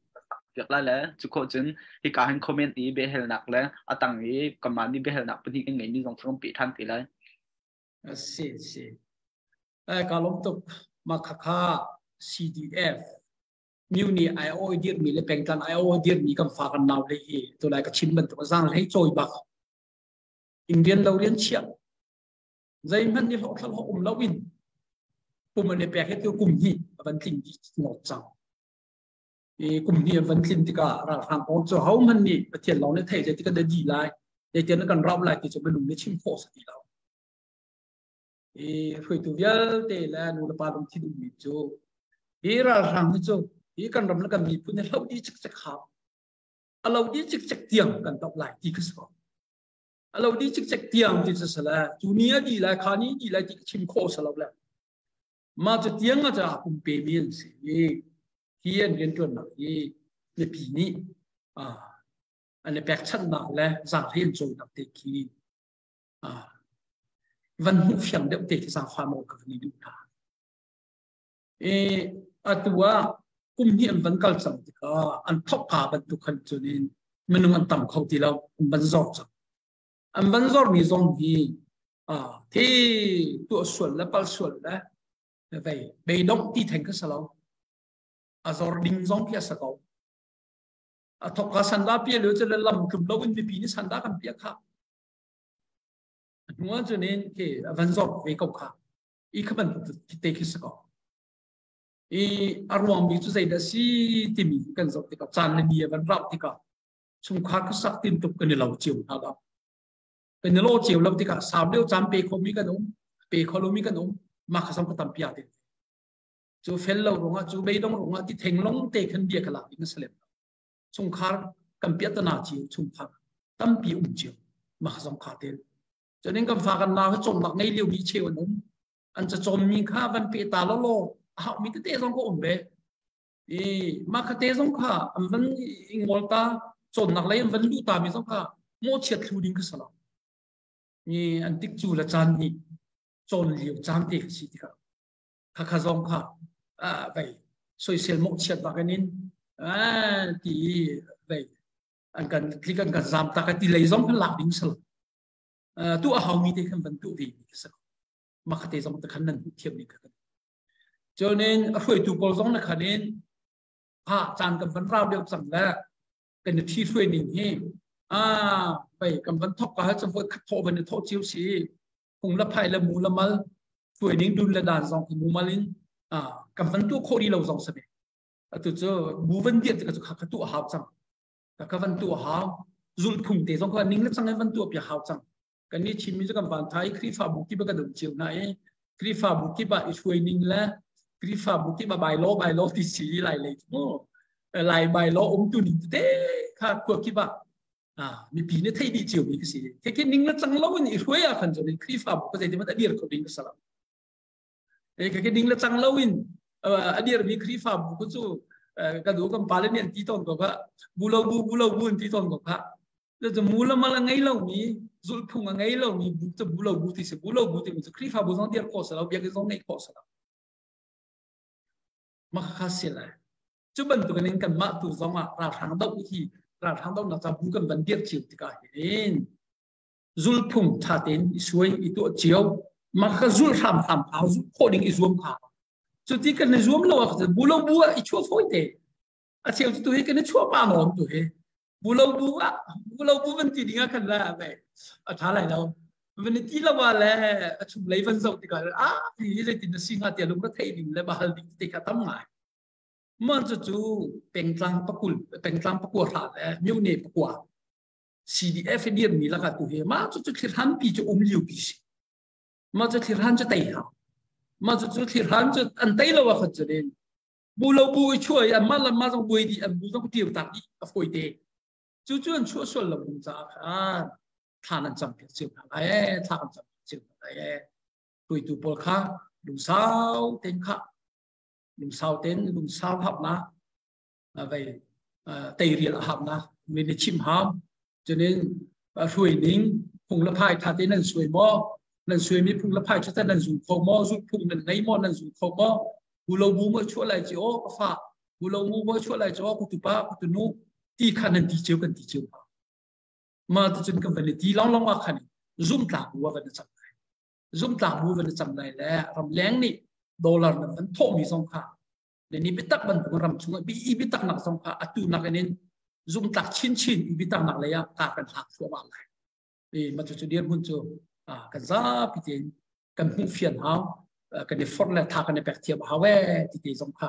piak lai le cu khawh cun hika hin comment i biahalnak le a tang i kanmah nih biahalnak pahnih kan ngeimi zong thong pe ṭhan te lai. Si si. Eh ka lom tuk ma kha kha CDF Muni ai oi dir mi le pengtlan ai oi dir mi kan fa kan nau le hi to lai ka chim bantuk zang hlei choi bak Indian lo rian chia Zeihmanh nih hlawhthla hlawh um loin pum an i pek hi tu kum hnih a van tling dih ngawt cang. I kum hnih a van tlin tikah ralhrang pawl cu hohmanh nih Pathian lawng nih thei zei ti kan di lai, zeitian kan rauh lai ti cu minung nih chim khawh si ti lo. I hruaitu vialte le nu le pa lungthin ummi cu hi ralhrang hi cu hi kan ram le kan miphun hi hloh dih cikcek hau. A lo dih cikcek tiang kan doh lai ti kha si ko. A lo di cikcek tiang ti cu sale tu ni a di lai kha ni di lai ti chim khawh sa lo le ma cu tiang a ca pum pe mi an si i hi an rian tuannak hi mipi nih an i pekchanhnak le zaanghlei an cawinak te khi van hmuh fiang deuh te khi zaangfah nawl ka van i duh hna. I atu ah kum hnih an van kal cang tikah an thokka bantuk khan cun in minung an tam kho ti lo an van zor cang. An van zormi zong hi thi tuah sual le pal sual le vei beidongh ti theng kha si lo. A zor ding zong khi a si ko. A thok ka sanda pia lio cu le lam tlum lo in mipi nih sanda kan pia kha. A hnu ah cun in khi a van zawt ve ko kha. I kha bantuk te khi si ko. I a ruang bik cu zeidah si timi kan zoh tikah caan le ni a van rauh tikah chungkhar khuasak tintuk kan i lo cio hna lo. Kan i lo cio lo tikah sau lio caan pe khomi kan um, pe kho lomi kan um, mah kha zong ka tampi ah tin. Cu fel lo ruangah cu beidong ruangah ti theng long te khan bia ka lak ding a si lem lo. Chungkhar kan piahtana cio, chungkhar tampi um cio, mah kha zong kha tin. Cunin kan fa kan nau hi cawmnak ngei lio mi cheu an um. An cacawnmi kha van pe ta law law a haumi tete zong ka um ve. I mah kha te zong kha an van i ngol ta cawnnak lei an van luh ta mi zong kha mawhchiat thlu ding ka si lo. I an tik cu le caan nih cawn lio caan te kha si tikah kha kha zong kha vei soisel mawhchiat bak in ti vei an kan tlik an kan zam tak ti lei zong kan lak ding si lo. Tu a haumi te khan van tu ve mi ka si lo. Mah kha te zong te khan nan hmuh thiam ning kha kan Cunin a hruaitu pawl zong na khan in ha caan kan van rau deuh cang le kan i thi hruai ning hi a pei kan van thok ka ha cun voi khat thawh van i thawh cio si phung la phai le mu la mal hruai ning dun le dan zong mu mal in a kan van tu khawh ri lo zong sabe atu cu bu van diat ka cu kha kha tu a hau cang ka ka van tu a hau zul phung te zong ka ning le cang in van tu pia hau cang Kan nih Chinmi cu kan van tha i Khrihfabu kip ah kan um cio hna i Khrihfabu kip ah i hruai ning le Khrihfabu kip ah by law by law ti si lai lei cu mu lai by law um tu ning tete kha khua kip ah mipi nih theih dih cio mi ka si. Khi ning le cang lo in i hruai ah khan cun Khrihfabu ka zeitin a dir kho ding ka salam. Khi ning le cang lo in a dirmi Khrihfabu ku cu ka du kan pale nih an ti tawn ko kha bu lo bu bu lo bu an ti tawn ko kha. Cu mu le mal a ngei lomi zulhphung a ngei lomi bu cu bu lo bu ti si bu lo bu timi cu Khrihfabu zong dir khawh si lo biakinn zong ngeih khawh si lo. Mah kha si lai. Cu bantukin in kanmah tu zong ah ralhrang doh hi ralhrang dohnak ca bu kan van dir cio tikah hin zulphung ṭha tein i suai i tuah cio mah kha zul hramhram kha zulh khawh ding i zuam kha cu ti kan i zuam lo ah bu lo bu ah i chuah fawi te a cheu tu hi kan i chuah pa nawn tu hi bu lo bu ah bu lo bu van ti ding ah khan la ve a tha lai lo van ti lo wa le a chung lei van zoh tikah a hi zeitin na si hnga tia lung ra thei ding le bahal ding te kha tam ngai man cu cu pengtlang pakul pengtlang pakua hra le myone pakua CDF dir mi laka tu he ma cu cu thlir pi cu um liu pi si ma cu thlir han cu tei ha ma cu cu thlir han cu an tei lo a khat cu nin bu lo bu i chuai an mah lam ma zong buai di an bu zong tiu tak di a foi te cu cu an chuah sual lo ding caah khan thla nan cam piak cio hna lai e thla kan cam piak cio hna lai e tuitu pawl kha lungsau ten kha lungsau ten lungsau hap na vei teirial a hap na mi ni chim ham cunin hruai ning phung le phai tha te nan suai maw nan suai mi phung le phai cu nan zul kho maw zul phung nan ngei maw nan zul kho maw bu lo bu mo chuah lai chi o ka fa bu lo mu mo chuah lai chi o ku tu pa ku tu nu ti kha nan ti cheu kan ti cheu pa ma tu cun kan van ti long long a khan zum tlak bu van cham lai zum tlak bu van cham lai le ram leng nih dollar nan van thawh mi zong kha le ni biatak bantuk ram chungah bi i biatak nak zong kha atu nak in zumtlak chinchin i biatak nak lei ah ka kan hlak thluahmah lai i ma cu cu dirhmun cu kan zapi tein kan hmuh fian hau kan i forh le tha kan i pek thiam hau e ti te zong kha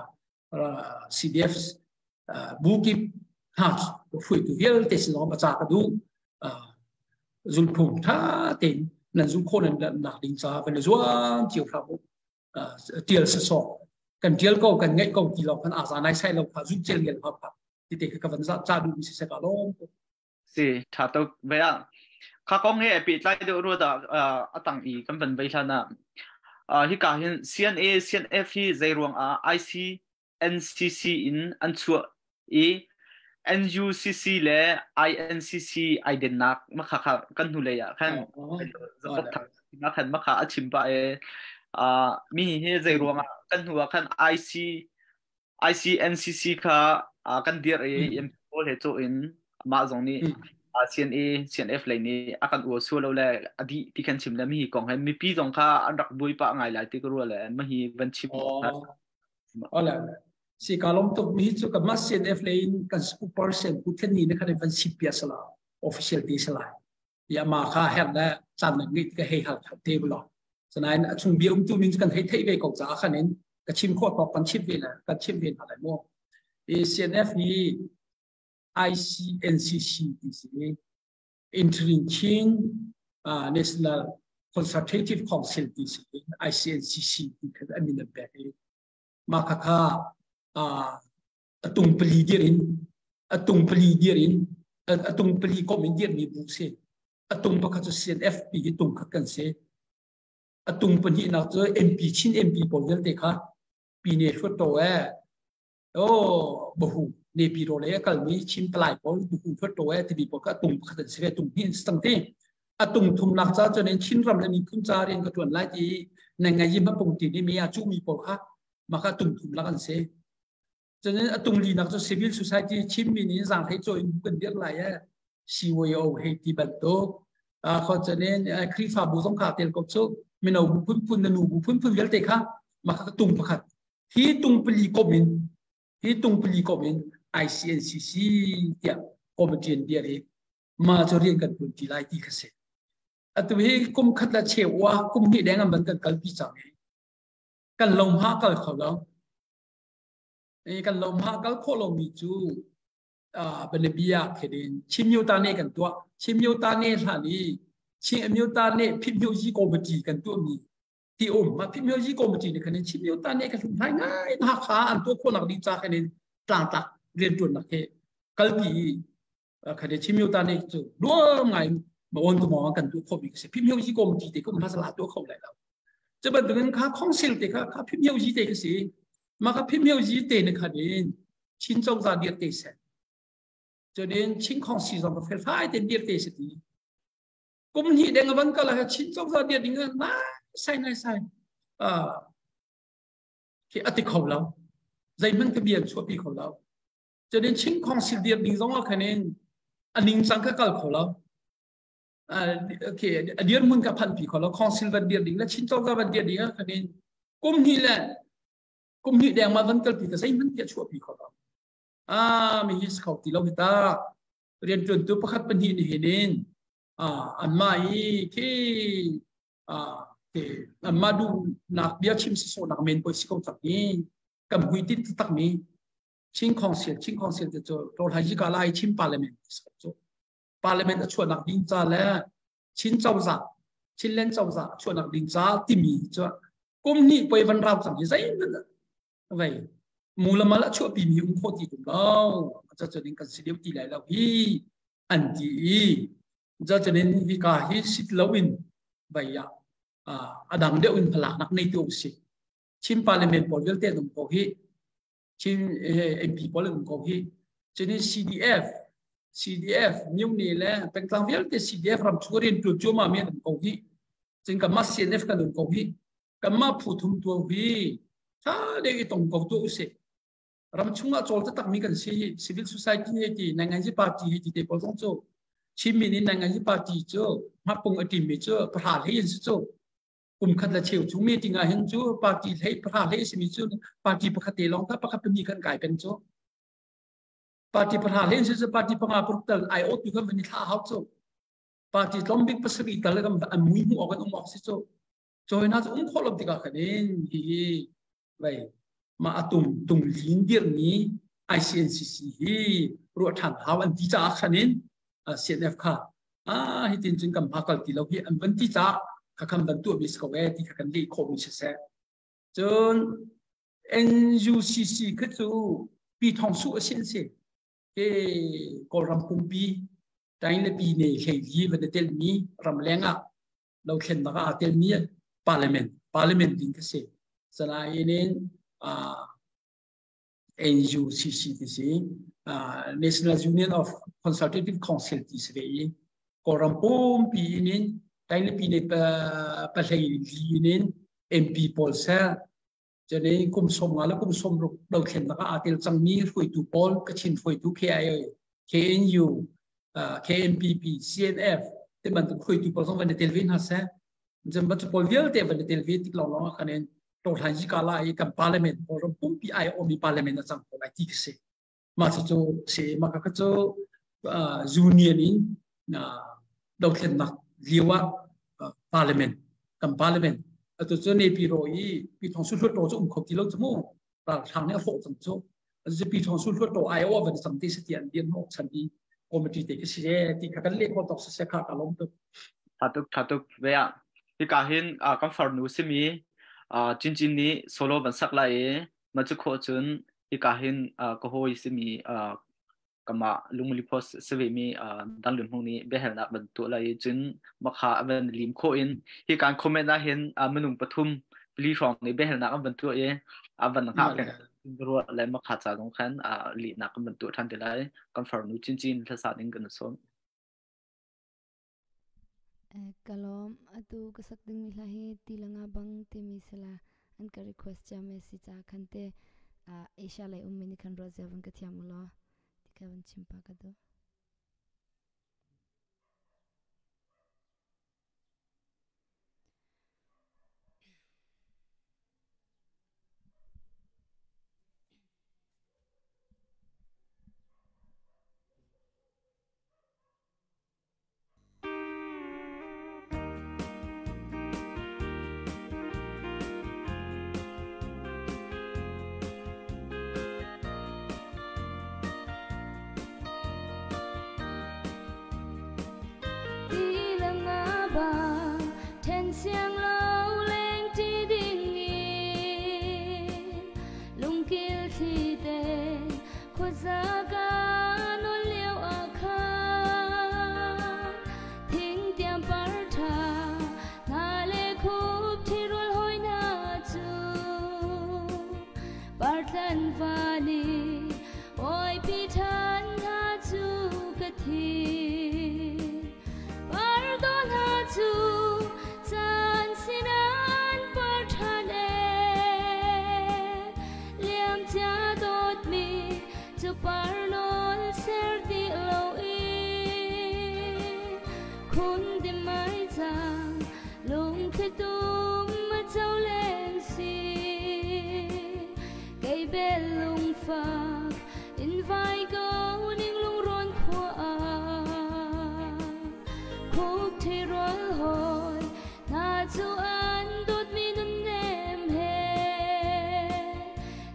CDF bu kip hna hruaitu vialte sin zong ca ka duh zulphung tha tein nan zul khawh nan nak ding ca van i zuam cio hram u tial sasawh kan tial ko kan ngaih ko ti lawng kan aza nai sai lo kha zum cel ngel ha pha ti te ka van za cha du mi si se ka lom si tha to ve a kha kong he pe tlai deuh ru da atang i kan van vei hlan ah hi ka hin CNA CNF hi zei ruang ah IC NCC in an chuah i NUCC le INCC ai dennak makha kha kan hnulei ah khan ma khan makha a chim pa e mi hi zei ruangah kan hnu ah khan IC ICNCC kha kan dir i MP pawl he cho in mah zong nih CNA CNF lei nih a kan uar sual lo le a dih ti kan chim le mi hi kong he mipi zong kha an rak buai pah ngai lai ti ka ruah le ma hi van chim Ole. Si ka lom tuk mi cu kan mah CNF lei in kan spokesperson Pu Then Ni ne khan van sip pia sala official te sala. Ya ma kha her le caan na ngeih ka hei hal te lo. Sanain a chung bia um tu min kan hei thei ve ko ca khan in ka chim khawh tawk kan chim ve la kan chim ve hna lai mu. I CNF hi ICNCC ti si Interim Chin National Consultative Council ti si ICNCC ti kha an min an pek i mah khakha a tung pali dir in a tung pali dir in a tung pali kom in dirmi bu si. A tung pakhat cu CNF ti hi tung khat kan si. A tung pahnihnak cu MP Chin MP pawl vialte kha Pine Hluttaw e o bahu Nepi ro le a kalmi Chin palai pawl buhu Hluttaw e timi pawl kha a tung pakhat an si ve. Tung hnih an si cang ti. A tung thumnak ca cun in Chin ram le miphun ca rian ka tuan lai ti na ngai yi hmapung ti ni mi a cu mi pawl kha mah kha tung thum lak an si. Cun a tung linak cu civil society Chin mi nih zaanghlei cawi in kan dirh lai e CYO hei ti bantuk kho cun in Khrihfabu zong kha tel ko cu mino bu phunphun na nu bu phunphun vialte kha mah kha tung pakhat hi tung pali kom in hi tung pali kom in ICNCC tiah committee an dir i mah cu rian kan tuan ti lai ti kha si. Atu hi kum khat le cheu ua kum hnih deng an ban kan kalpi cang i kan lo hma kal kho lo. Kan lo hma kal khawh lomi cu banabia khin Chin ta ne kan tuah. Chin ta ne hlan i Chin ta ne phit myo yi committee kan tuah mi ti um ma phit myo yi committee ne khan Chin ta ne ka hlum hlai ngai na kha an tuah khawh nak ding ca khan in tlang tlak rian tuan nak he kalpi kha de Chin ta ne cu nuam ngai ma on tu mo kan tuah khawh mi si phit myo yi committee te kum ha sala tuah kho lai lo. Cu bantukin kha council te kha kha phit myo yi te kha si ma kha phit myo yi te ne khan in Chin cozah dir te seh. Cun Chin Council zong ka felfai te dir te se ti. Kum hnih deng avan kal ah Chin cozah dir ding na sai nai sai. Khi ati kho lo. Zeihmanh ka bia chuahpi kho lo. Cun Chin Council dir ding zong ah khan in a ningcang ka kal kho lo. Okay, a dir mun ka phan pi kho lo. Council van dir ding le Chin cozah van dir ding ah khan in kum hnih le kum hnih deng ma van kalpi ka zeihmanh tiah chuahpi kho lo. Mi hi si kho ti lo hi ta. Rian ṭuantu pakhat pahnih nih hin in anmah i khi anmah duhnak bia chim si sawhnak men poi si ko cang i kan hmuitinh taktak mi Chin Council Chin Council te cu Rawlhai Jika lai Chin Parliament cu Parliament a chuahnak ding ca le Chin cozah Chinland cozah a chuahnak ding ca timi cu kum hnih poi van rau cang hi zeihmanh vei mulamal a chuahpi mi um khawh ti tum lo ca cun kan si deuh ti lai lo hi an ti i ca cun hi ka hi sit lo in vei ah a dang deuh in phalaknak nei tu si. Chin Parliament pawl vialte an um ko hi. Chin MP pawl an um ko hi. Cun CDF CDF Myone le pengtlang vialte CDF ram chung rian tuan cuahmah mi an um ko hi. Cun kanmah CNF kan um ko hi. Kanmah phu thum tuo hi tha deuh i tong ko tuah usih. Ram chungah cawl taktak mi kan si. Civil society he ti Nanganzi party he ti te pawl zong cu Chinmi nih Nanganzi party cu hmapung a ṭim mi cu pahra hlei in si cu. Kum khat le cheu chung meeting ah hin cu party hlei pahra hlei simi cu party pakhat te lawng kha pakhat pahnih kan kai peng cu. Party pahra hlei si cu party panga paruk tal ai awt tu kan van i thlah hau cu. Party tlawmbik pasarih tal kan an mui hmuh awk an um awk si cu. China cu um khawh lo tikah khan in hihi vei mah a tum tung lin dirmi ICNCC hi ruah ṭhan hau an ti caah khan in CNF kha hitin cun kan hma kal ti lo hi an van ti caah kha khan van tuah mi si ko e ti kha kan leh khawh mi siseh. Cun NUCC kha cu Pi Thong Su a sin si ke Kawlram pumpi tain le pi ne hlei li van tel mi ram leng ah dothlennak ah aa telmi parliament parliament ding ka si. Sanain in NUCC ti si National Union of Consultative Council ti si ve i Kawlram pumpi in in tailipi ne pahlei li in in MP pawl seh cun kum 50 le kum 60 dothlennak ah aa tel cangmi hruaitu pawl Kachin hruaitu KIA KNU KNPP CNF ti bantuk hruaitu pawl zong van i tel ve hna seh. Cun pawl vialte van i tel ve tik lawnglawng ah khan in. Tohlan yi ka la i kan parliament Kawlram pumpi ai omi parliament a cang ko lai ti ka si. Mah cu si mah ka cu union in dothlennak lio ah parliament kan parliament atu cu Nepi ro i pi thong su hlut ro cu um kho ti lo cu mu ralhrang nih a hrawh cang cu atu pi thong su hlut ro ai o van cang ti si ti an dian hnawh chan i committee te khi si ti kha kan leh kho tok se kha ka lom tuk. Thatuk thatuk ve ah hika hin kan farnu simi Cincin nih solo van sak lai i ma cu khawh cun hika hin ka hawi simi kamah lungli post si ve mi dang lun hmung nih biahalnak van tuah lai i cun makha a van lim khawh in hi kan comment ah hin minung pathum pali hrawng nih biahalnak an van tuah i a van hngah peng ruah le makha ca zong khan lihnak kan van tuah ṭhan te lai. Kan farnu cincin hlasa ding kan sawm. Ka lawm. Atu ka sak dingmi hla hi Tilanga bang timi sila an ka request cia mi si ca khan te Asia lei ummi nih khan ruah zia van ka thiam ulaw ti kha van chim pa ka duh. Then siang lo leng ti ding in lungkil thli te khuaza ka non lio ah khan thingtiam par tha hna le khup ṭhirual hawi hna cu partlan va nih bawipi ṭhan hna cu ka thi pardaw hna cu caan sinan par ṭhan e liamcia dawtmi cu par nawl ser ti lo i khun di mai cang lungthli tum a co leng si kei bel lungfak in vai ko ning lungrawn khua ah khuk thi rual hawi hna cu an dawtmi nunnem he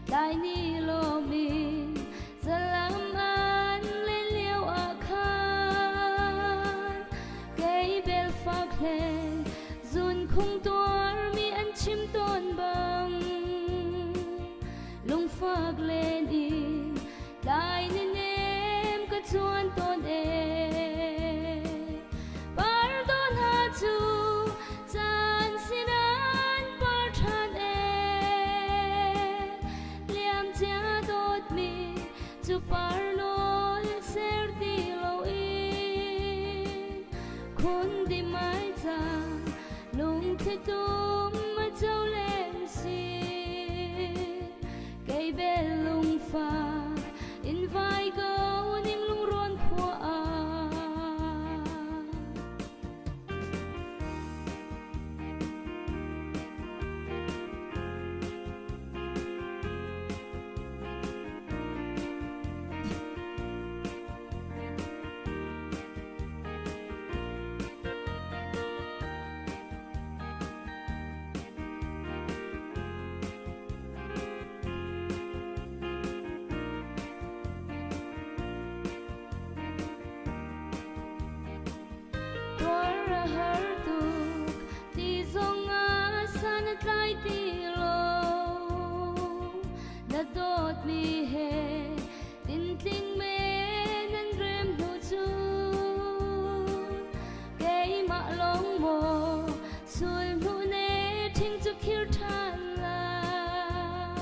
tlai ni lawm in zalam an len lio ah khan kei bel fak hlei zun khung tuarmi an chim tawn bang lungfak len in tlai ni nem ka chuan tawn e pardaw hna cu caan sinan par ṭhan e liamcia dawtmi cu par nawl ser ti loin khun di mai cang lungthli tum a co len si kei bel lungfak in vai ko ning lungrawn khua ah. Tuar a har tuk ti zong ah san a tlai ti lo. Na dawtmi he tintling men an rem hnu cun keimah lawng maw sul hnu ne ṭhing cu khir ṭhan lai.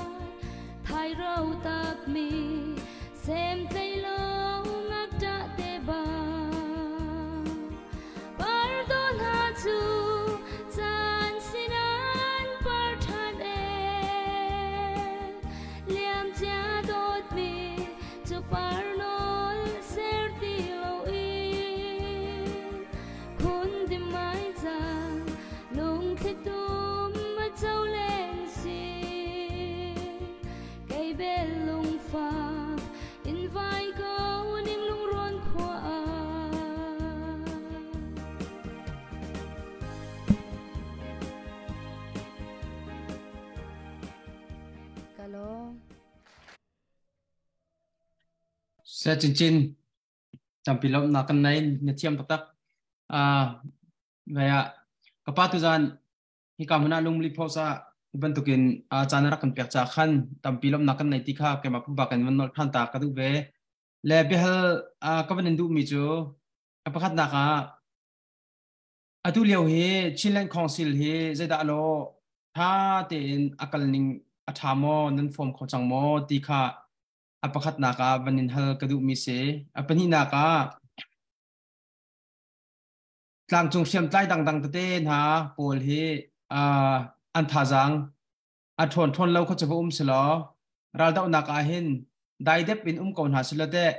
Thai ro takmi sem tlei lo ngakṭah te bang pardaw hna cu caan sinan par ṭhan. Saya Chinchin tampi lawmhnak kan nei na thiam taktak. Vaya ka pa tuzan hika hmun ah lungli post ah hi bantukin caan rak kan pek ca khan tampi lawmhnak kan nei ti kha keimah pumpak in van nolh than ta ka duh ve. Le biahal ka van in duhmi cu a pakhatnak ah atu lio hi Chinland Council hi zeidah law tha tein a kal ning a tha maw nan form kho cang maw ti kha a pakhatnak ah van in hal ka duhmi si. A pahnihnak ah tlangcung hriamtlai dangdang tete hna pawl hi an thazaang a ṭhawn ṭhawn lo kha cu va um selaw raldohnak ah hin daidep in um ko hna selaw teh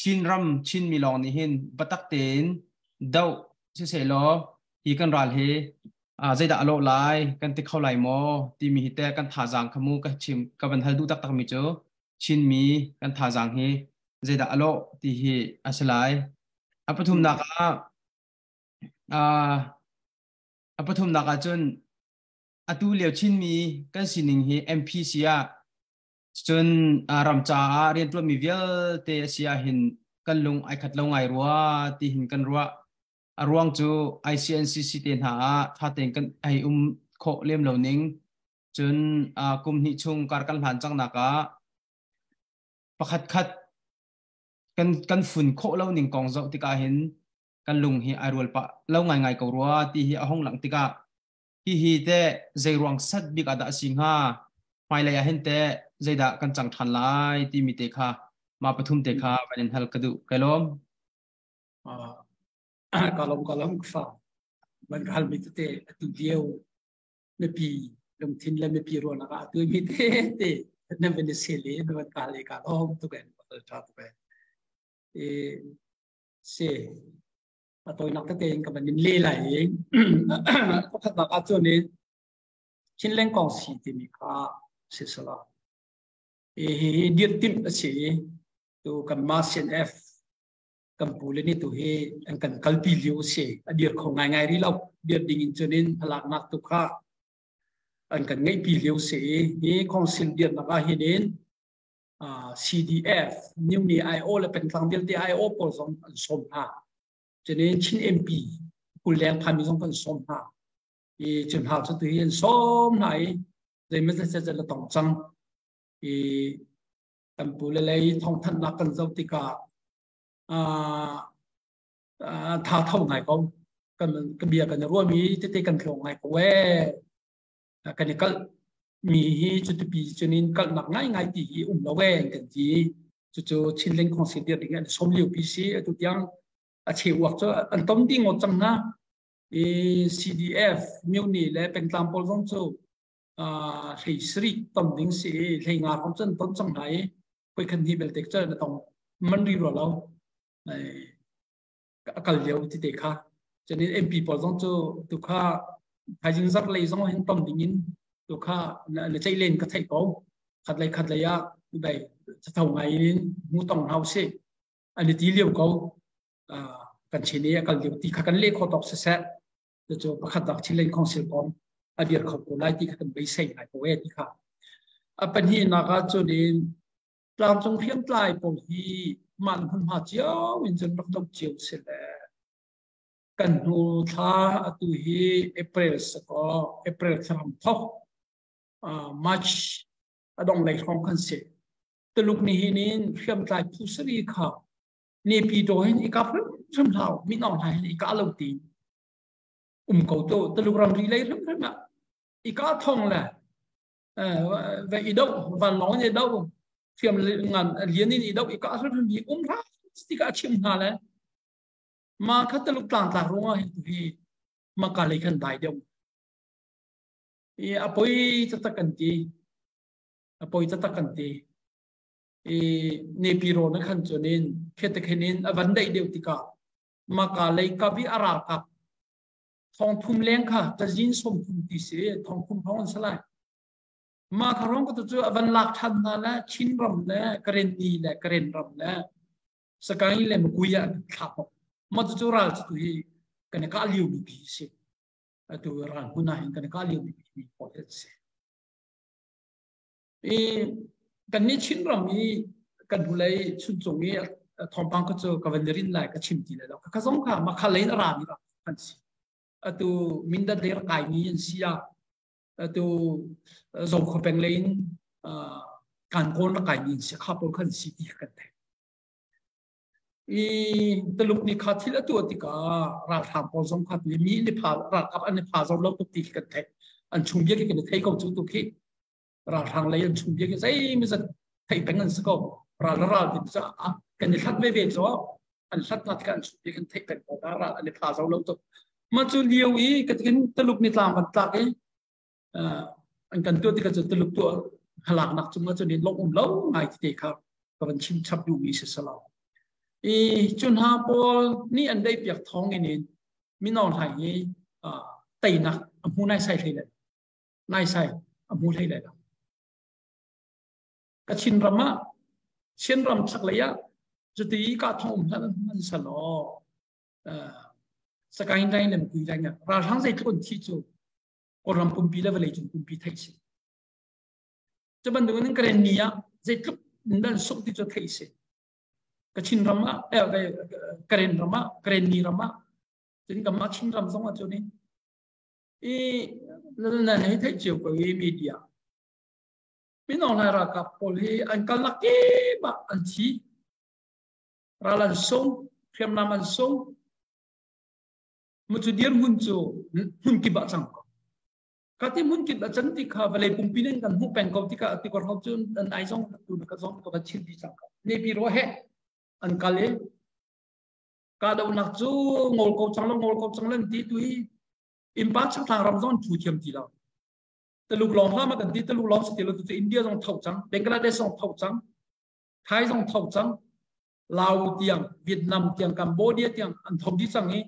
Chin ram Chinmi lawng nih hin biatak tein doh sisehlaw hi kan ral hi zeidah a lawh lai kan ti kho lai maw timi hi teh kan thazaang kha mu ka chim ka van hal duh taktak mi cu Chinmi kan thazaang hi zeidah a lawh ti hi a si lai. A pathumnak ah a pathumnak ah cun atu lio Chinmi kan sining hi MPC ah cun ram caah rianṭuanmi vialte a si ah hin kan lung ai khat lo ngai rua ti hin kan ruah. A ruang cu ICNCC te hna ah ṭha tein kan hei um khawh lem lo ning cun kum hnih chung kar kan hlan cangnak ah pakhat khat kan kan fun khawh lo ning kong zoh tikah hin kan lung hi ai rual pah lo ngaingai ko rua ti hi a hung lang tikah hihi teh zei ruang sat bik ah dah a si hnga hmailei ah hin teh zeidah kan cang ṭhan lai timi te kha ma pathum te kha van in hal ka duh kai lawm. Ka lawm ka lawm fa van ka hal mi tete atu lio mipi lungthin le mipi ruahnak ah atu mi te te na van i sel i na van ka le ka lawm tuk en tha tuk en e se a tawinak tete in ka van in le lai i pakhatnak ah cun in Chinleng kong si timi kha si sala hi hi dir timh a si i tu kan ma CNF kan pu le nih tu hi an kan kalpi lio si a dir kho ngaingai rih lo dir ding in cun in halaknak tu kha an kan ngeihpi lio si i hi council dirnak ah hin in CDF New Ni IO le pengtlang vialte IO pawl zong an sawm hna cunin Chin MP kul leng phami zong kan sawm hna i cun hna cu tu hi an sawm hna i zeimaw zat la tong cang i kan pu le lei thawngthanhnak kan zoh tikah tha tho ngai ko kan ka bia kan ruahmi tete kan tlawng ngai ko ee kan i kalh mi hi cuti cunin kalhnak ngai ngai ti hi um lo ee kan ti cucu Chinland Council dir ding an som lio pi si atu tiang a cheuak cu an tom ding ngawt cang hna i CDF Myone le pengtlang pawl zong cu hlei sarih tom ding si i hlei nga hrawng cun ton cang hna i koi khan hi belte cu na tong man ri rua lo a kal lio ti te kha cun MP pawl zong cu tu kha thaizing zarh lei zong hin tom ding in tu kha na ceih len ka theih ko khat lei khat lei ah dai tho ngai in mu tong hau si an i ti lio ko kan chin i a kal lio ti kha kan le kho tawk siseh cu pakhat dak Chinland Council kong a dir kho ko lai ti kha kan beisei ngai ko e ti kha a pahnihnak ah cun in tlangcung hriamtlai pawl hi man hmunhma cio in cun rak do cio si le kan hnu thla atu hi April sako April thlam thok March adong lei hrawng kan si Tuluk ni hin in hriamtlai phu sari kha Nepi to hin i kap hrimhrim hlau min aung hlaing hin i kah lo ti um ko to Tuluk ramri lei hrimhrim ah i kah thong le ve i do vanlawng in i do hriam ngan lian in i do i kah hrimhrim hi um hlah ti ka chim hna le ma kha Tuluk tlang tlak ruangah hin tu hi maka lei khan dai deuh i a poi taktak kan ti a poi taktak kan ti i nepi rawn a khan cun in khetekhen in a van daih deuh tikah maka lei kap i a ralkap thong thum leng kha cazin som thum ti si thong thum thong an salai ma kha rong ko cu a van lak than hna le Chin ram le Karen ni le Karen ram le Sakaing le Makui ah thla pok ma cu ral cu hi kan ka liu mi pi si atu ral hmun ah hin kan ka liu mi pi pawl si I kannih Chinram i kan hnulei Chuncung i Thawngpang ka cu ka van rin lai ka chim ti lai lo. Ka zong kha makha lei in a rami rak an si. Atu Mindat lei rak kaimi an si ah atu Zokhua peng lei in Kankawn rak kaimi an si kha pawl khan si ti kan theih. I Tuluk nih kha thil a tuah tikah ralhrang pawl zong kha mi an i pha ralkap an i pha zau lo tuk ti khi kan theih. An chung bia khi kan i thei ko cu tu khi ralhrang lei an chung bia khi zeimawzat theih peng an si ko. Ral le ral din caah kan i hlat veve cu an hlat hna tikah an chung bia kan theih peng ko na ral an i pha zau lo tuk. Mah cu lio i ka tikin Tuluk ni tlang van tlak i an kan tuah tikah cu Tuluk tuah hmalaknak cungah cun lawmh um lo ngai tete kha ka van chim chap duhmi si salo. I cu hna pawl nih an deih piak thawng in in mino hlai hi teinak a hmu nai sai hlei lai nai sai a hmu hlei lai lo. Kachin ram ah Chin ram chaklei ah cuti ka thong um hlan man salo Sakaing dai le Makui dai ralhrang zeitluk an thi cu Kawlram pumpi le vawleicung pumpi theih si. Cu bantuk in Karen ni ah zeitluk nan sungh ti cu theih si. Kachin ram ah Karen ram ah Karen ni ram ah cun kanmah Chin ram zong ah cun i nan hei theih cio ko i media Mino Lai ralkap pawl hi an kalnak kip ah an thi ral an sung hriamnam an sung Mu cu dirhmun cu hmunkip ah cang ko. Ka ti hmunkip ah can ti kha vawlei pumpi nin kan hmuh peng ko tikah ti ko hau cun an ai zong tu na ka zong ka va chim ti cang ko. Nepi ro he an kal i kahdohnak cu ngol ko cang lo ngol ko cang lan ti tu hi impa chakthlang ram zong thu thiam ti lo. Taluk lawng hlah ma kan ti Taluk lawng si ti lo tu India zong tho cang Bangladesh zong tho cang Thai zong tho cang Lao tiang, Vietnam tiang, Cambodia tiang an tho dih cang i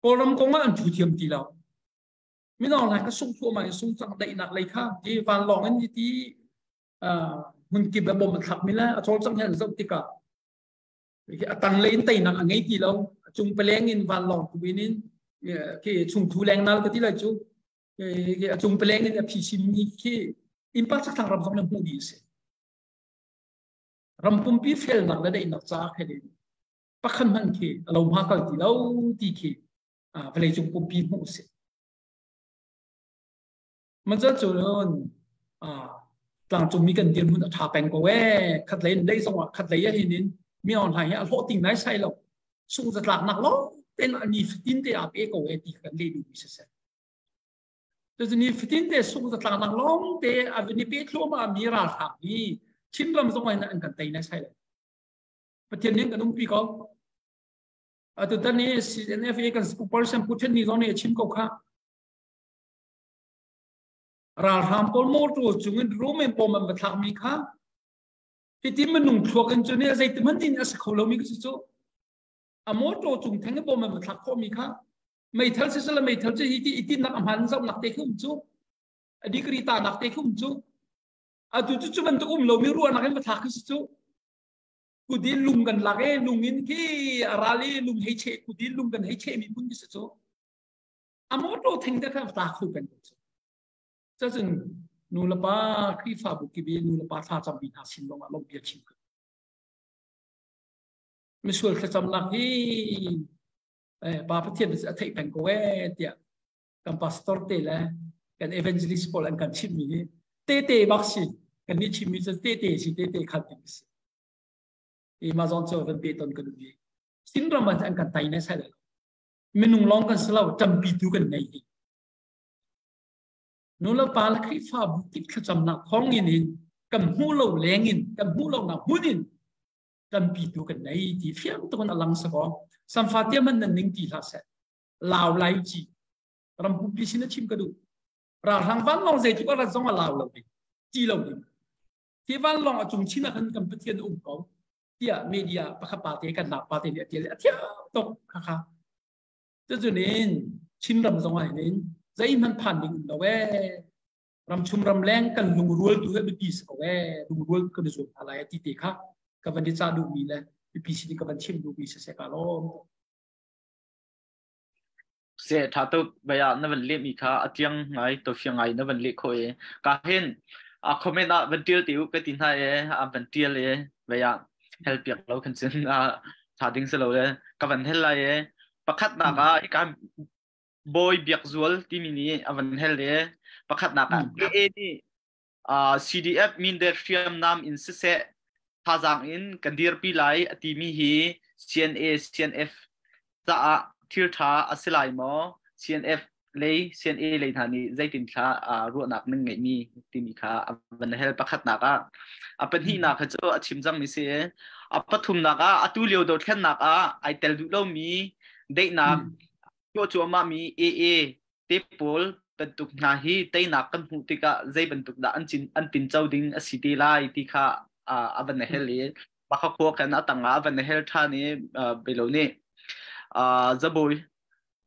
Kawlram kong ah an thu thiam ti lo. Mino lai ka sung thluahmah in sung cang daihnak lei kha ti vanlawng in ti hmun kip le bom a thlak mi le a cawlcang he an zoh tikah a tang lei in teinak a ngei ti lo a cung paleng in vanlawng tu in in khi chungthu leng nal ka ti lai cu a cung paleng in a phisin mi khi impa chakthlang ram zong le hmuh dih a si. Ram pumpi felnak le daihnak caah khin in pakhat hmanh khi a lo hma kal ti lo ti khi vawleicung pumpi hmuh a si. Manzal cun tlangcungmi kan dirhmun a ṭha peng ko ee. Khat lei in lei zongah khat lei ah hin in mi online hi a hlawh ting nai sai lo. Sung zatlaknak lo ten a ni fatin te aa pe ko ee ti kan leh duhmi siseh. Cucu ni fatin te sung zatlaknak lawng te a van i pe thluahmah mi ralhrang hi Chinram zong ah an kan tei nai sai lo. Pathian nih kan umpi ko. Atu tan ni CNFA kan spokesperson Pu Then Ni zong nih a chim ko kha. Ralhrang pawl motor cung in rum in bom an va thlak mi kha hiti minung thluak in cu nih zeiti hmanh in a si kho lomi cu cu a motor cung theng in bom an va thlak khawh mi kha meithal sisala meithal cu hi ti itinnak a hman zohnak te khi um cu a degree ta nak te khi um cu atu cu cu bantuk um lomi ruahnak in va thlak khi si cu kudin lung kan lak e lung in khi a ral i lung hei cheh kudin lung kan hei cheh mi mun khi si cu a motor thing te kha tla kho peng ko cu cacun nu le pa Khrihfabu kibi nu le pa thla cammi hna sin lawng ah lawmh bia chim ko misual thlacamnak hi pa Pathian a theih peng ko ee tiah kan pastor te le kan evangelist pawl an kan chimmi hi tete bak si kan nih chimmi cu tete si tete khat ding si i ma zong cu kan pe ton kan um i Chinram ah an kan tai ne sai lo minung lawng kan si lo ṭampi tu kan nei hi nu le pa le Khrihfabu kip thlacamnak thawng in in kan hmuh lo leng in kan hmuh lo nak hmun in tampi tu kan nei ti fiang tuk in a lang sakaw samfa tia man nan ning ti hlah seh lau lai ci ram pumpi sin a chim ka duh ralhrang vanlawng zeitluk a rat zong a lau lo ding ti lo ding hi vanlawng a cung chin ah khan kan pathian um ko tiah media pakhat pa te kan nak pa te nih a tial a thiam tuk kha kha cucunin Chinram zong ah hin zeihmanh phan ding um lo ee ramchung ramleng kan lungrual tu hi biapi si ko ee lungrual kan i zuam hna lai ti te kha ka van i cah duhmi le biapi sin ka van chim duhmi si se ka lawm Se tha tuk baya na van leh mi kha a tiang ngai to fiang ngai na van leh kho e ka hin a comment ah van tial ti u ka ti hna e a van tial e baya. Hel piak lo kan cun tha ding si lo le ka van hel lai e. Pakhatnak ah hika Bawi Biak Zual timi nih a van hel e. Pakhatnak ah AA nih CDF Mindat hriamnam in siseh thazaang in kan dirpi lai a timi hi CNA CNF caah thil ṭha a si lai maw? CNF lei CNA lei hna nih zeitin thla ruahnak nan ngeihmi timi kha a van hel pakhatnak ah. A pahnihnak kha cu a chim cangmi si. A pathumnak ah atu lio dothlennak ah ai tel duh lomi daihnak tuah cuahmah mi AA te pawl bantuk hna hi teinak kan hmuh tikah zei bantuk dah an cin an tinco ding a si te lai ti kha a van hel i Makha khua khan a tangah a van hel ṭhan i belo nih Zabawi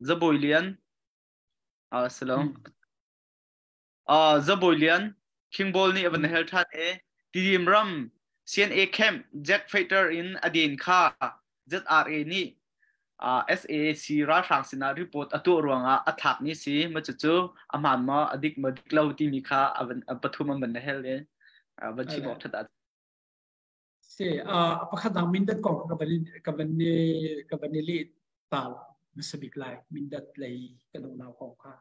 Zabawi Lian silo Zabawi Lian King Ball nih a van hel ṭhan i Tidim ram CNA camp Jack Fighter in a den kha ZRA nih SAC ralhrang sinah report a tuah ruangah a thlak ni si ma cucu a hmaan maw a dik maw dik lo timi kha a van pathum an van hel i van chim awk ṭhat ah. Si pakhat dang Mindat kong ka van ka van ka van i leh ta hmasa bik lai Mindat lei kan unau kong kha.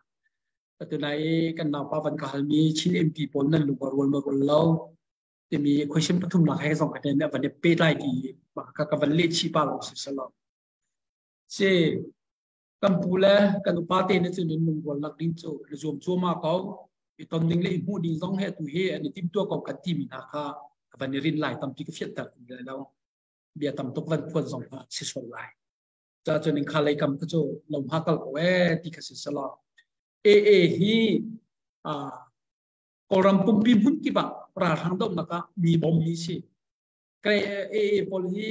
Atu nai kan naupa van ka halmi Chin MP pawl nan lung a rual ma rual lo timi question pathumnak he zong kan van i pehtlai ti ka ka van leh chih pa lo si selo. Si kan pu le kan upa te ne cun lungrual nak ding cu le zuam cuahmah ko i ton ding le i hmuh ding zong he tu hi an i timtuah ko kan timi hna kha ka van i rin lai tampi ka fianter ti lai lo bia tam tuk van phuan zong kha si sual lai ca cun in kha lei kam kha cu lo hma kal ko e ti kha si selo AA hi Kawlram pumpi hmun kip ah ralhrang dohnak ah mi bom mi si kai AA pawl hi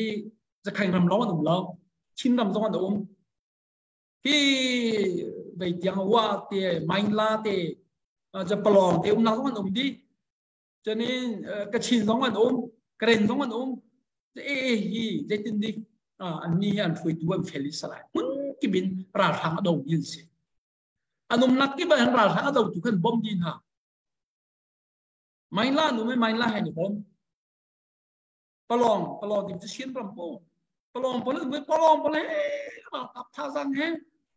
Zakhaing ram lawng an um lo Chin ram zong an um hi vei tiang wa te Maingla te Japalong te umnak zong an um dih cunin Kachin zong an um Karen zong an um AA hi zeitin dik an ni hi an hruaitu an fel i salai hmun kip in ralhrang a do mi an si an umnak kip ah ralhrang a dotu khan bom di hna Maingla nu me Maingla he ni bom Palong palong tim cu Chin ram po palong pol palong pol he ralkap thazang he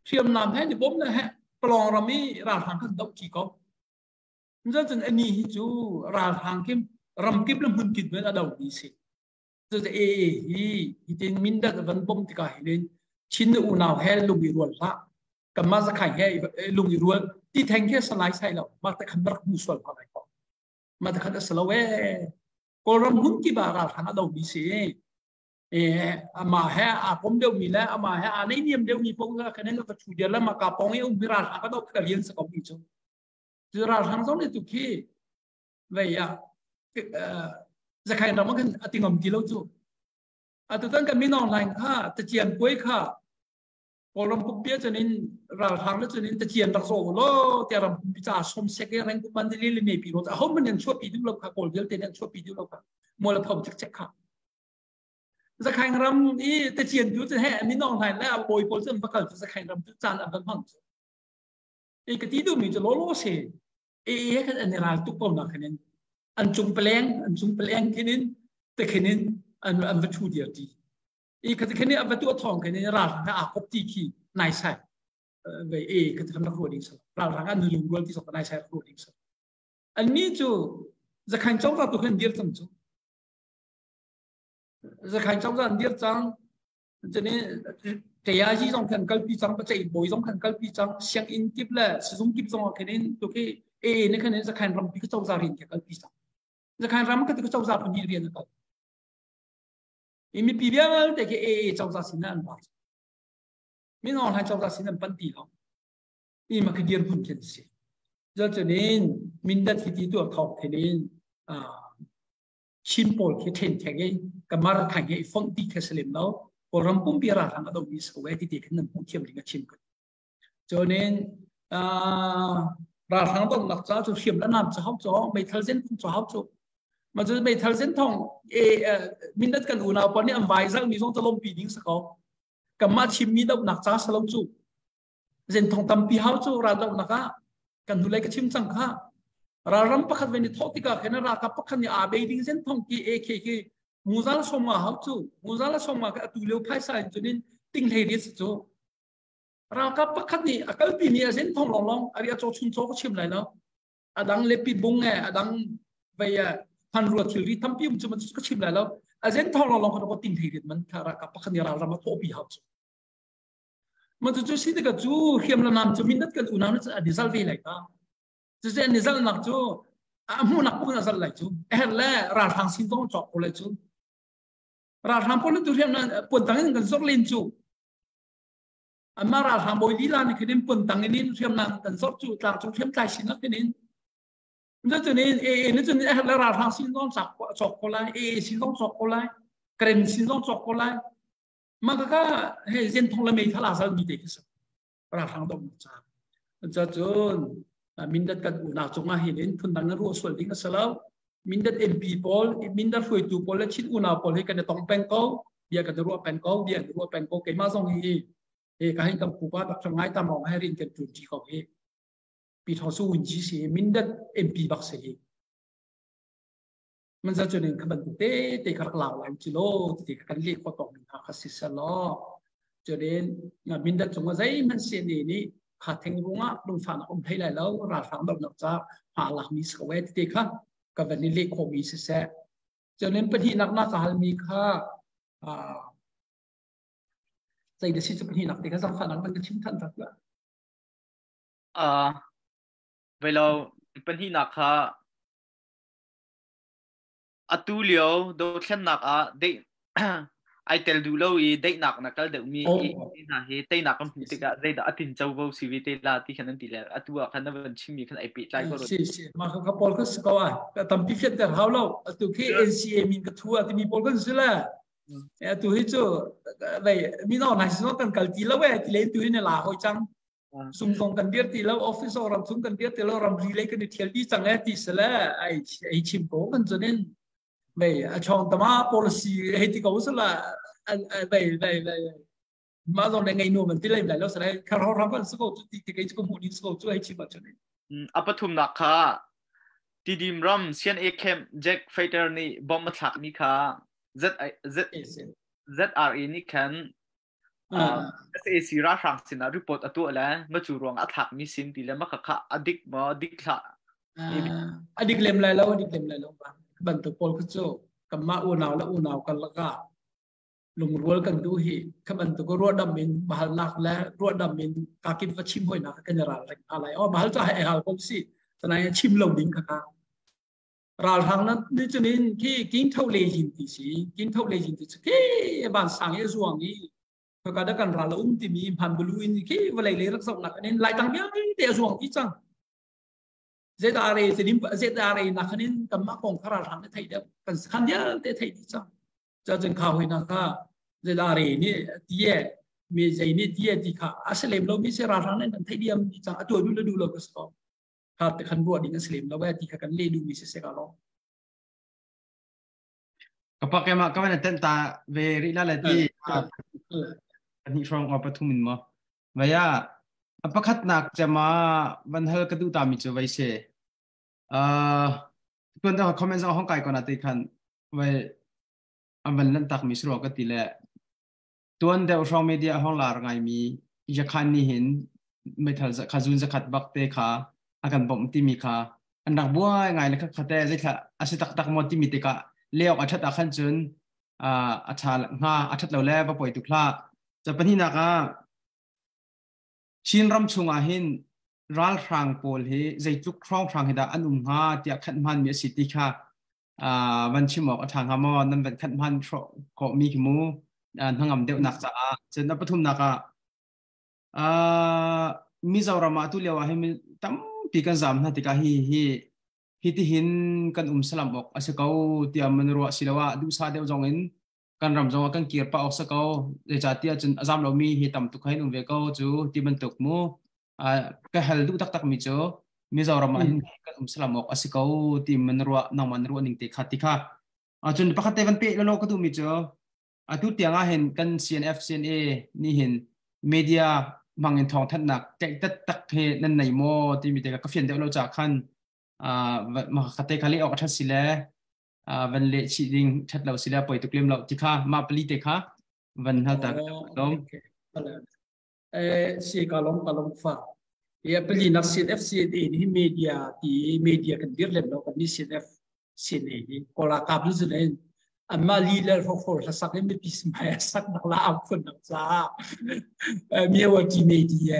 hriamnam he ni bom le he palong ram i ralhrang kan doh ci ko cun cun ani hi cu ralhrang kim ramkip le hmunkip men a do mi si cu e hi hitin mindat van bom tikah hin Chin na unau he lung i rual hlah kanmah zakhai he lung i rual ti theng khi salai sai lo mah te khan rak hmu sual pa lai ko mah te khan a salo e Kawlram hmun kip ah ralhrang a domi si. Amah he aa pom deuhmi le amah he aa neihniam deuhmi paoh kha kan in va thu dir le maka pawng i ummi ralhrang a doh ka rian sa ko mi cu. Cu ralhrang zong nih tu khi vei ah zakhain ram ah khan a tingam ti lo cu. Atu tan kan min online kha tacian puai kha Kawlram pumpi ah cun in ralhrang le cun in tacian rak zaw law tiah ram pumpi caah som sek i reng man li le nepi ro aho man an chuahpi duh lo kha kawl vialte nih an chuahpi duh lo kha mual a pho cek kha Zakhaing ram i tacian tu cu he min aung hlaing le a bawi pawl cu an va kal cu Zakhaing ram cu caan an van hmang cu e ka ti duhmi cu law law se e e khan an i ral tuk ko na khan in an cung paleng an cung paleng khin in te khin in an an va thu dir ti i kha khin a va tu thong khin ralhrang a kop ti khi nai sai ve e kha khan rak ruah ding sa ralhrang an lung rual ti sok nai sai ruah ding sa an ni cu zakhain chong ra tu khan dir cang cu zakhain chong ra an dir cang chani kaya ji zong khan kalpi cang pa chai boi zong khan kalpi cang siang in kip le sizung kip zong khan in tu khi e ne khan zakhain ram pi ka chawza rin ke kalpi cang zakhain ram ka tu ka chawza pun rian ka I mipi vialte khi AA cozah sin ah an ra. Min Aung Hlaing cozah sin an pan ti lo. I ma khi dirhmun khi an si. Cucaah Mindat hi ti tu a thawk then in Chin pawl khi then theng i kamar thang he i fonh ti khi salim lo. Kawlram pumpi ralhrang a domi so e ti ti khin nan hmuh thiam ding a chim ko. Cunin ralhrang donghnak ca cu hriam le nam cu hau cu meithal zen thong cu hau cu ma cu meithal zen thong e mindat kan unau pa nih an vai zal mi zong cu lompi ding sa ko kanmah chimmi dohnak ca salo cu zen thong tampi hau cu ral dohnak ah kan hnulei ka chim cang kha ralram pakhat ve ni thawh tikah khin ralkap pakhat nih aa bei ding zen thong ki AK ki Muzal 50 hau cu. Muzal 50 ka atu lio phaisa in cunin ting hlei riat si cu. Ralkap pakhat nih a kalpi mi a zen thong longlong ari a caw chun caw ka chim lai lo. A dang le pi bung e a dang vei e phan rua thilri tampi um cu man ka chim lai lo. A zen thong longlong ka ting hlei riat man kha ralkap pakhat nih ralram a thawhpi hau cu. Ma cu cu si tikah cu hriam le nam cu mindat kan unau nih an i zal ve lai ta. Cucu an i zalnak cu a hmuhnak pun a zal lai cu. A herh le ralhrang sin zong cawk ko lai cu. Ralhrang pawl tu hriam puan tang in kan zor len cu. Amma ralhrang bawi lila nih khin in puan tang in hriamnam kan zor cu tlangcung hriamtlai sin lak in. Cun in AA nih cun a herh le ralhrang sin zong cawk ko lai, AA sin zong cawk ko lai, Karen sin zong cawk ko lai. Mah kaka he zenthong le meithal aa zalmi te khi si. Ralhrang dohnak ca. Cun Mindat kan unau cungah hin in phundang na ruah sual ding a si lo. Mindat MP pawl, Mindat hruaitu pawl le Chin unau pawl hi kan i tong peng ko. Bia kan i ruah peng ko, bia kan ruah peng ko. Keimah zong hi hi ka hin kan pupa Dr. Ngai Tam Aung he rin kan ṭuan ṭi ko hi. Pi Thawng Su Wun Ji si Mindat MP bak si hi. Man za cun in kha bantuk te te kha rak lau lai ci law ti kha kan leh khawh tawk mi hna kha si selaw cutin mindat cung ah zeihmanh CNA nih kha theng rungah lungfahnak um hlei lai lo ralhrang dohnak ca hma lak mi si ko e ti kha ka van i leh khawh mi siseh cunin pahnihnak na ka hal mi kha zei da si cu pahnihnak te kha zangfahnak van ka chim than tak la. Velo pahnihnak kha Atu lio dothlennak ah ai tel duh lo i daihnak na kal deuhmi hna hi teinak kan hmuh tikah zeidah a tin covo si ve te la ti khan an ti le atu ah khan na van chimmi khan ai pehtlai ko. Si si mah kha pawl kha si ko ah tampi fianter hau lo atu khi NCA min ka thu a timi pawl kan si le atu hi cu vei mino nai si kan kal ti lo e ti le tu hi ne la hoi cang sung zong kan dir ti lo office ram chung kan dir ti lo ramri lei kan i thial di cang e ti sele ai ai chim ko kan chunin mei a chong tama policy hei ti ko sala vei vei vei ma zong le ngei nu man ti lai lai lo sala khar ho ram kan su ko ti ti kai chu mu ni su ko chu ai chim ma chunin. A pathumnak kha Tidim ram CNA camp Jack Fighter nih bomb a thlak mi kha Z Z ZRA nih khan SAC ralhrang sinah report a tuah le ma cu ruang a thlak mi sin ti le ma kha a dik maw dik hlah? A dik lem lai lo, a dik lem lai lo. Bantuk pawl kha cu kanmah unau le unau kan lakah lungrual kan duh hi kha bantuk ruahdam in bahalnak le ruahdam in kakip va chim hoinak kan i ral reng hna lai. Oh, bahal ca he hal ko si tanai chim lo ding kha kha ralhrang na ni cunin khi king tho le yin ti si king tho le yin ti cu khi van sang i zuang i ka da kan ral um timi hman bulu in khi vawlei le rak zoh nak in lai tang vialte a zuang ti cang ZRA tinim ZRA nak khanin kanmah kong kha ralhrang ne thei deuh kan khan vialte thei ti cang cha cun kha hoi na kha ZRA nih tie mi zei nih tie ti kha a se lem lo mi se ralhrang ne nan thei diam ti cang atu du le du lo ka so kha te khan ruah ding a si lem lo eh ti kha kan leh duhmi si se ka lo. Ka pak ema ka van ten ta ve ri la le ti pahnih hrawng o pathum in mo vaya a pakhat nak chema van hal ka du ta mi chu vai se tuan da comment zong hong kai ko na te khan vai an van lan tak mi sro ka ti le Tuan deuh hrawng media a hong lar ngaimi Yakhan nih hin meithal kha zun zakhat bak te kha a kan bawmh timi kha an rak buai ngai le khatte zeithla a si taktak maw timi tikah leok a ṭhat ah khan cun a ṭha hnga a ṭhat lo le va poi tuk hlah. Ca pahnihnak ah Chin ram chungah hin ralhrang pawl hi zeitluk hrawnghrang hi dah an um hnga tiah khat hmanmi a si ti kha van chim awk a ṭha hnga maw? Nan van khat hman khawh mi khi mu hnangam deuhnak caah. Cun a pathumnak ah Mizoram ah tu lio ah hin tampi kan zam hna tikah hi hi hi tihin kan um salam awk a si ko tiah man ruah siloah duhsah deuh zong in kan ram zong ah kan kir pah awk si ko, zeicahtiah cun a zam lomi hi tam tuk hin um ve ko cu ti bantuk mu. Ka hal duh taktak mi cu Mizoram ah hin kan um salam awk a si ko ti man ruah nangmah na ruah ning te kha ti kha. Cun pakhat te van pe lolo ka duh mi cu atu tiang ah hin kan CNF CNA ni hin media mangin thawng thanhnak tlaih tak tak he nan nei maw timi te ka fian deuh lo ca khan ma khate khali awk a that si le. Van leh chih ding that lo sila poi tuk lem lo ti kha ma pali te kha van hal ta ka Eh si ka long ka long fa. Ya pali nak CNF CNA ni media ti media kan dir lem lo kan ni CNF CNA hi kola kap lu zun anmah li le hrokhrawl hlasak in mipi hmai a sak nak la am phun nak caah Myanmar media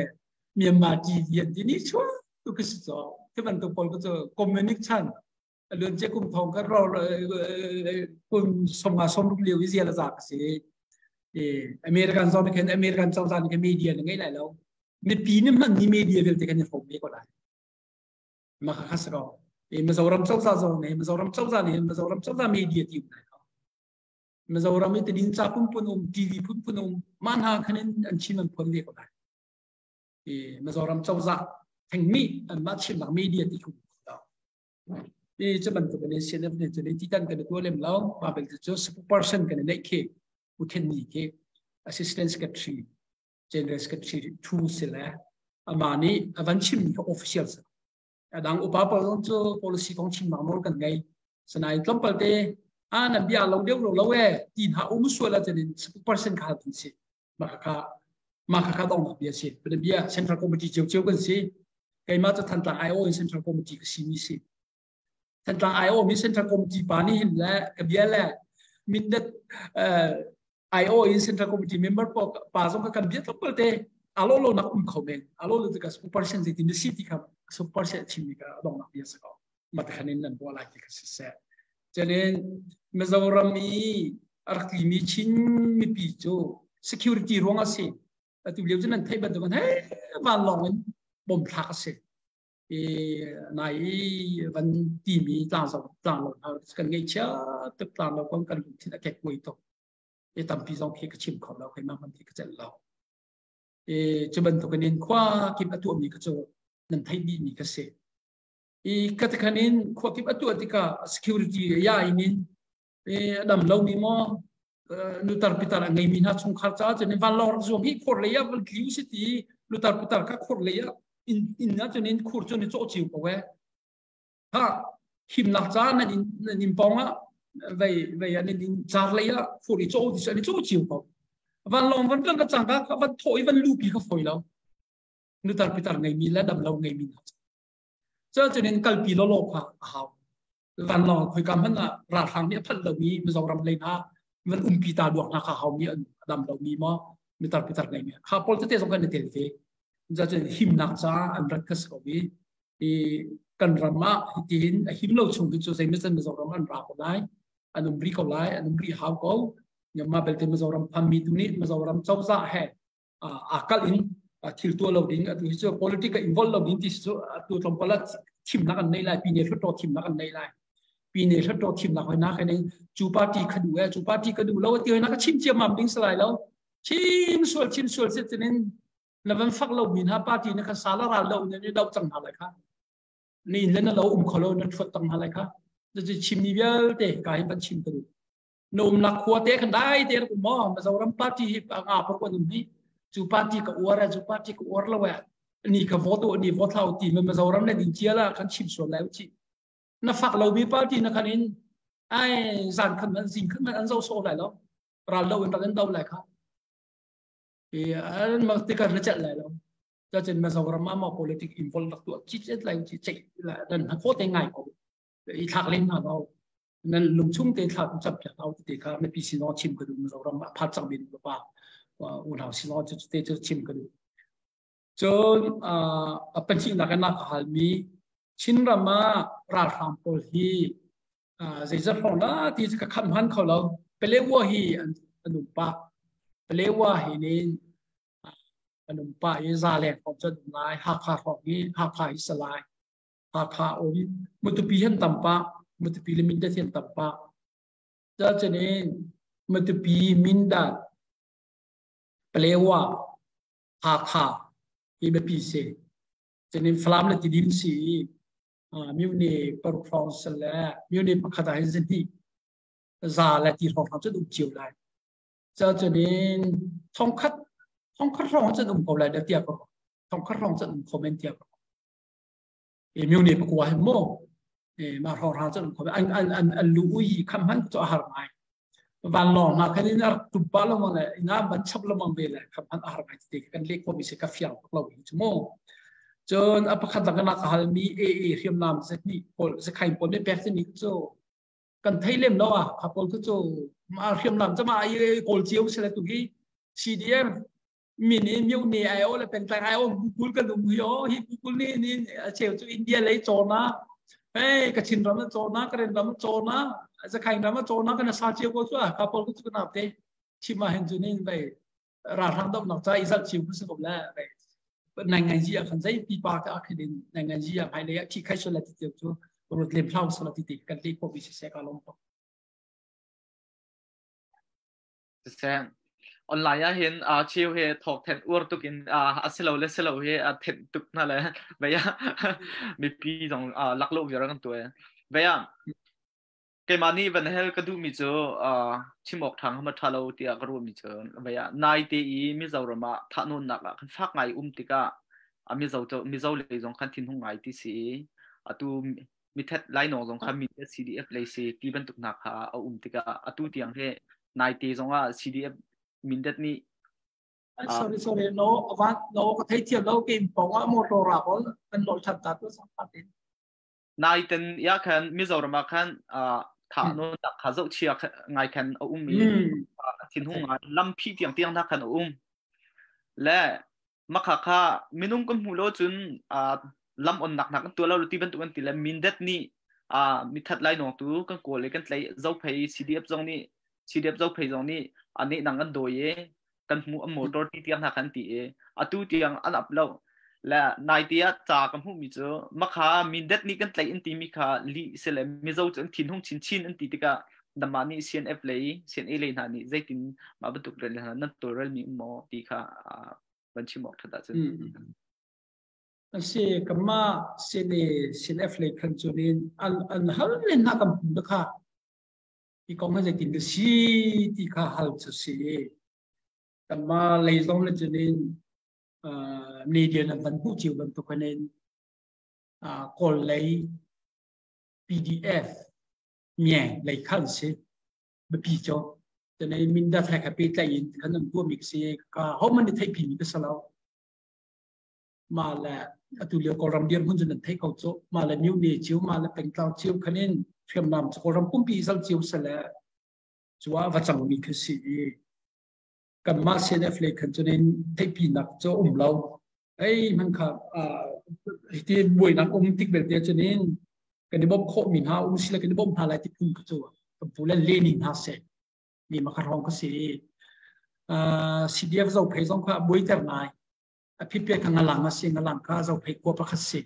Myanmar TV an ti ni chua tu ka si cho te bantuk pawl ko cu communic chan luan che kum thong ka ro kum somnga somruk liu i zia la za ka si American zong khin American cozah nih media na ngei lai lo mipi nih hman ni media vialte kan i hrawm ve ko lai mah kha si ko Mizoram cozah zong nih Mizoram cozah nih Mizoram cozah media ti um lai lo Mizoram i tidin ca phunphun um TV phunphun um mah hna khan in an chim an phuan ve ko lai Mizoram cozah thengmi anmah chimnak media ti khu i cu bantuk in CNF nih cun titan kan i tuah lem lo mah belte cu spokesperson kan i neih khi U Thin Ni khi assistant secretary general secretary thu si le amah nih a van chimmi kha official si a dang upa pawl zong cu policy kong chimnak nawl kan ngei sanain tlawmpal te a nan bia lo deuh lo lo e ti hna um sual ahcun in percent kha tun si mah kha mah kha dongnak bia si bia central committee cio cio kan si keimah cu Thantlang IO in central committee ka si mi si Thantlang IO mi central committee pa nih hin le ka bia le mindat IO in Central Committee member pa pa zong ka kan bia tlawmpal te alo lo nak um kho men alo lo tikah super sen zeitin na si ti kha super sen chim mi ka dong nak bia sa ko matakhan in nan bo lai ti kha si se chanin Mizoram i rak mi Chin mipi cu security ruang a si atu lio cu nan theih bantuk he van long in bom thlak a si i nai i van timi tlang zong tlang lo hna kan ngeihchia tuk tlang lo kong kan lungthin a kek kuai tuk i tampi zong khi ka chim kho lo keimah hmanh khi ka celh lo i cu bantuk in khua kip a tuahmi ka cu nan theih dih mi ka si i ka tikhan in khua kip a tuah tikah security ya in in dam lo mi maw nutar pitar a ngeimi hna chungkhar caah cun vanlawng rak zuam hi khur lei ah van tliu si ti nutar pitar kha khur lei ah inn inn ah cun in khur cun i cawh cio ko e ha himnak ca nan in nan in pawng ah vei vei an in car lei ah khur i cawh ti an i cawh cio ko vanlawng van kan ka cang ka van thaw i van lupi kha foi lo nutar pitar ngeimi le dam lo ngeimi hna cun in kalpi lo lo kha a hau vanlawng khoika hmanh ah ralhrang nih a phanh lomi Mizoram lei hna van umpi ta duak hna kha haumi an dam lomi maw mitar pitar ngeimi kha pawl tete zong kan i tel ve cun himnak caah an rat ka si ko i i kan ram ah hitin a him lo chung hi cu zeimawzat Mizoram an ra ko lai an um ri ko lai an um ri hau ko mah belte Mizoram phammi tu nih Mizoram cozah he aa kalh in thil tuah lo ding atu hi cu politic a involve lo ding ti cu atu tlawmpal ah thimnak an nei lai pine hluttaw thimnak an nei lai pine hluttaw thimnak hoi nak in cu party kha duh e cu party ka duh lo ti hoi nak chim ciammam ding salai lo chim sual chim sual sit in na van fak lo mi hna party na kha sala ral lo ne ni do cang hna lai kha ni le na lo um kholo na thuat tang hna lai kha chim mi vialte ka hi ban chim ka duh na umnak khua te khan dai te rak um maw Mizoram party hi nga por kon um hi cu party ka uar cu party ka uar lo eh ni ka vote ni vote hlau ti ma Mizoram le din chia la kan chim sual lai chi na fak lo mi party na khan in ai zan khan man zing khan man an zo so lai lo ral lo in rak in do lai kha e an ma te kan na chat lai lo cha chen Mizoram ma ma politic involve rak tu chi chet lai chi chei la dan ha ko te ngai ko i thlak len na lo Nan lungchung te thla tu cam piak hau ti kha mipi sin zong chim ka duh Mizoram ah phat cang mi nu pa unau sin zong cu te cu chim ka duh. Cun a pahnihnak in a ka halmi Chinram ah ralhrang pawl hi zeizat hrawng dah ti cu ka khamh hman kho lo. Palewa hi an um pah. Palewa hi nin an um pah i zaleng hrawng cu an um lai. Hakha hrawng hi Hakha hi salai. Hakha um Matupi han tam pah Matupi le Mindat hi an tam pah cucun in Matupi Mindat Palewa Hakha hi biapi si cun in Falam le Tidim si i mune paruk hrawng sal le mune pakhat ah hin zahnih za le ti hrawng hrawng cu um cio lai cucun in thongkhat thongkhat hrawng cu um ko lai dah tiah ka thongkhat hrawng cu um kho men tiah ka Myone pakua hi maw? Ma hrawng hrang cu an kho an an an an lu ui kham hman cu a har ngai. Vanlawng hna khan in a rak tum pah lengmang le ina ban chap lengmang ve le kham hman a har ngai te kan leh khawhmi si ka fiang tuk lo hi cu mu. Cun a pakhat dang ka halmi AA hriamnam zahnih pawl zakhain pawl nih pek timi cu kan thei lem lo ah kha pawl cu ma hriamnam cu ma ai kawl cio si le tu hi CDM min in myo ne ai o le pengtlang ai o Google kan um hi o hi Google nih ni a cheu cu India lei cawna hey Kachin ram cawna Karen ram cawna Zakhain ram cawna kan sa cio ko chu a ka pawl cu na te chima hen chu nin bai ralhrang dok nak cha i zal chiu ku se ko la bai nai ngai ji a khan zai pi pa ka khilin nai ngai ji a phai le thi khai so la ti te chu rot lem hlau so la ti te kan le ko bi se se ka lom to. Siseh, online ah hin cheu he thawk then uar tuk in a si lo le si lo he a thenh tuk hna le vei ah mipi zong lak lo viar kan tuai. Vei ah keimah nih van hel ka duhmi cu chim awk ṭha ma ṭha lo tiah ka ruahmi cu vei ah nai te i Mizoram ah thahnawnnak ah khan fak ngai um tikah a Mizo Mizo lei zong khan thinhung ngai ti si i atu mithet lainawng zong kha mithet CDF lei si ti bantuk hna kha a um tikah atu tiang he naite zong ah CDF Mindat nih. Sorry, sorry, no awan no ka thei thiam lo ke pong ah motor ra bol kan lol than ta tu sang pa tin. Naiten ya khan Mizoram ah khan tha no tak kha zo chia ngai khan a um i thin hung ngai lam phi tiang tiang na khan a um le Makha kha minung kan hmuh lo cun lam onnak hna kan tuah lo ti bantuk an ti le Mindat nih mithat lainawng tu kan kawl i kan tlaih. Zophei CDF zong nih CDF Zophei zong nih a nehnang an dawi i kan hmuh an motor ti tiang hna khan ti i atu tiang an ap lo le naite ah ca ka hmuhmi cu makha Mindat nih kan tlaih an timi kha lih si le Mizo cu an thinhung chinchin an ti tikah nangmah nih CNF lei CNA lei hna nih zeitin mah bantuk rel hna nan tawlrelmi um maw ti kha van chim awk ṭhat ahcun. Asi kama CNA CNF lei khan cunin an an hal len hna kan pum kha i kong ha zeitin ka si ti kha hal cu si kama lei zong le cunin media nan van hmuh cio bantuk in kawl lei PDF myeng lei khan si biapi cu tenei Mindat he kha pehtlaih in khan an tuahmi ka si ka hohmanh nih theihpi mi ka si lo. Ma le atu lio Kawlram dirhmun cu nan theih ko cu. Ma le myone cio ma le pengtlang cio khan in hriamnam cu Kawlram pumpi zal cio se le cu ah va cangmi kha si i kanmah CNF lei khan cun in theihpi nak cu um lo. Ei man kha hiti buainak um tik belte cun in kan i bawmh khawhmi hna um si le kan i bawmh hna lai ti phun kha cu kan pu le leni hna seh mi ma kha hrawng ka si. CDF Zophei zong kha buaiter ngai a phit kha ngalang a si ngalang kha Zophei khua pakhat si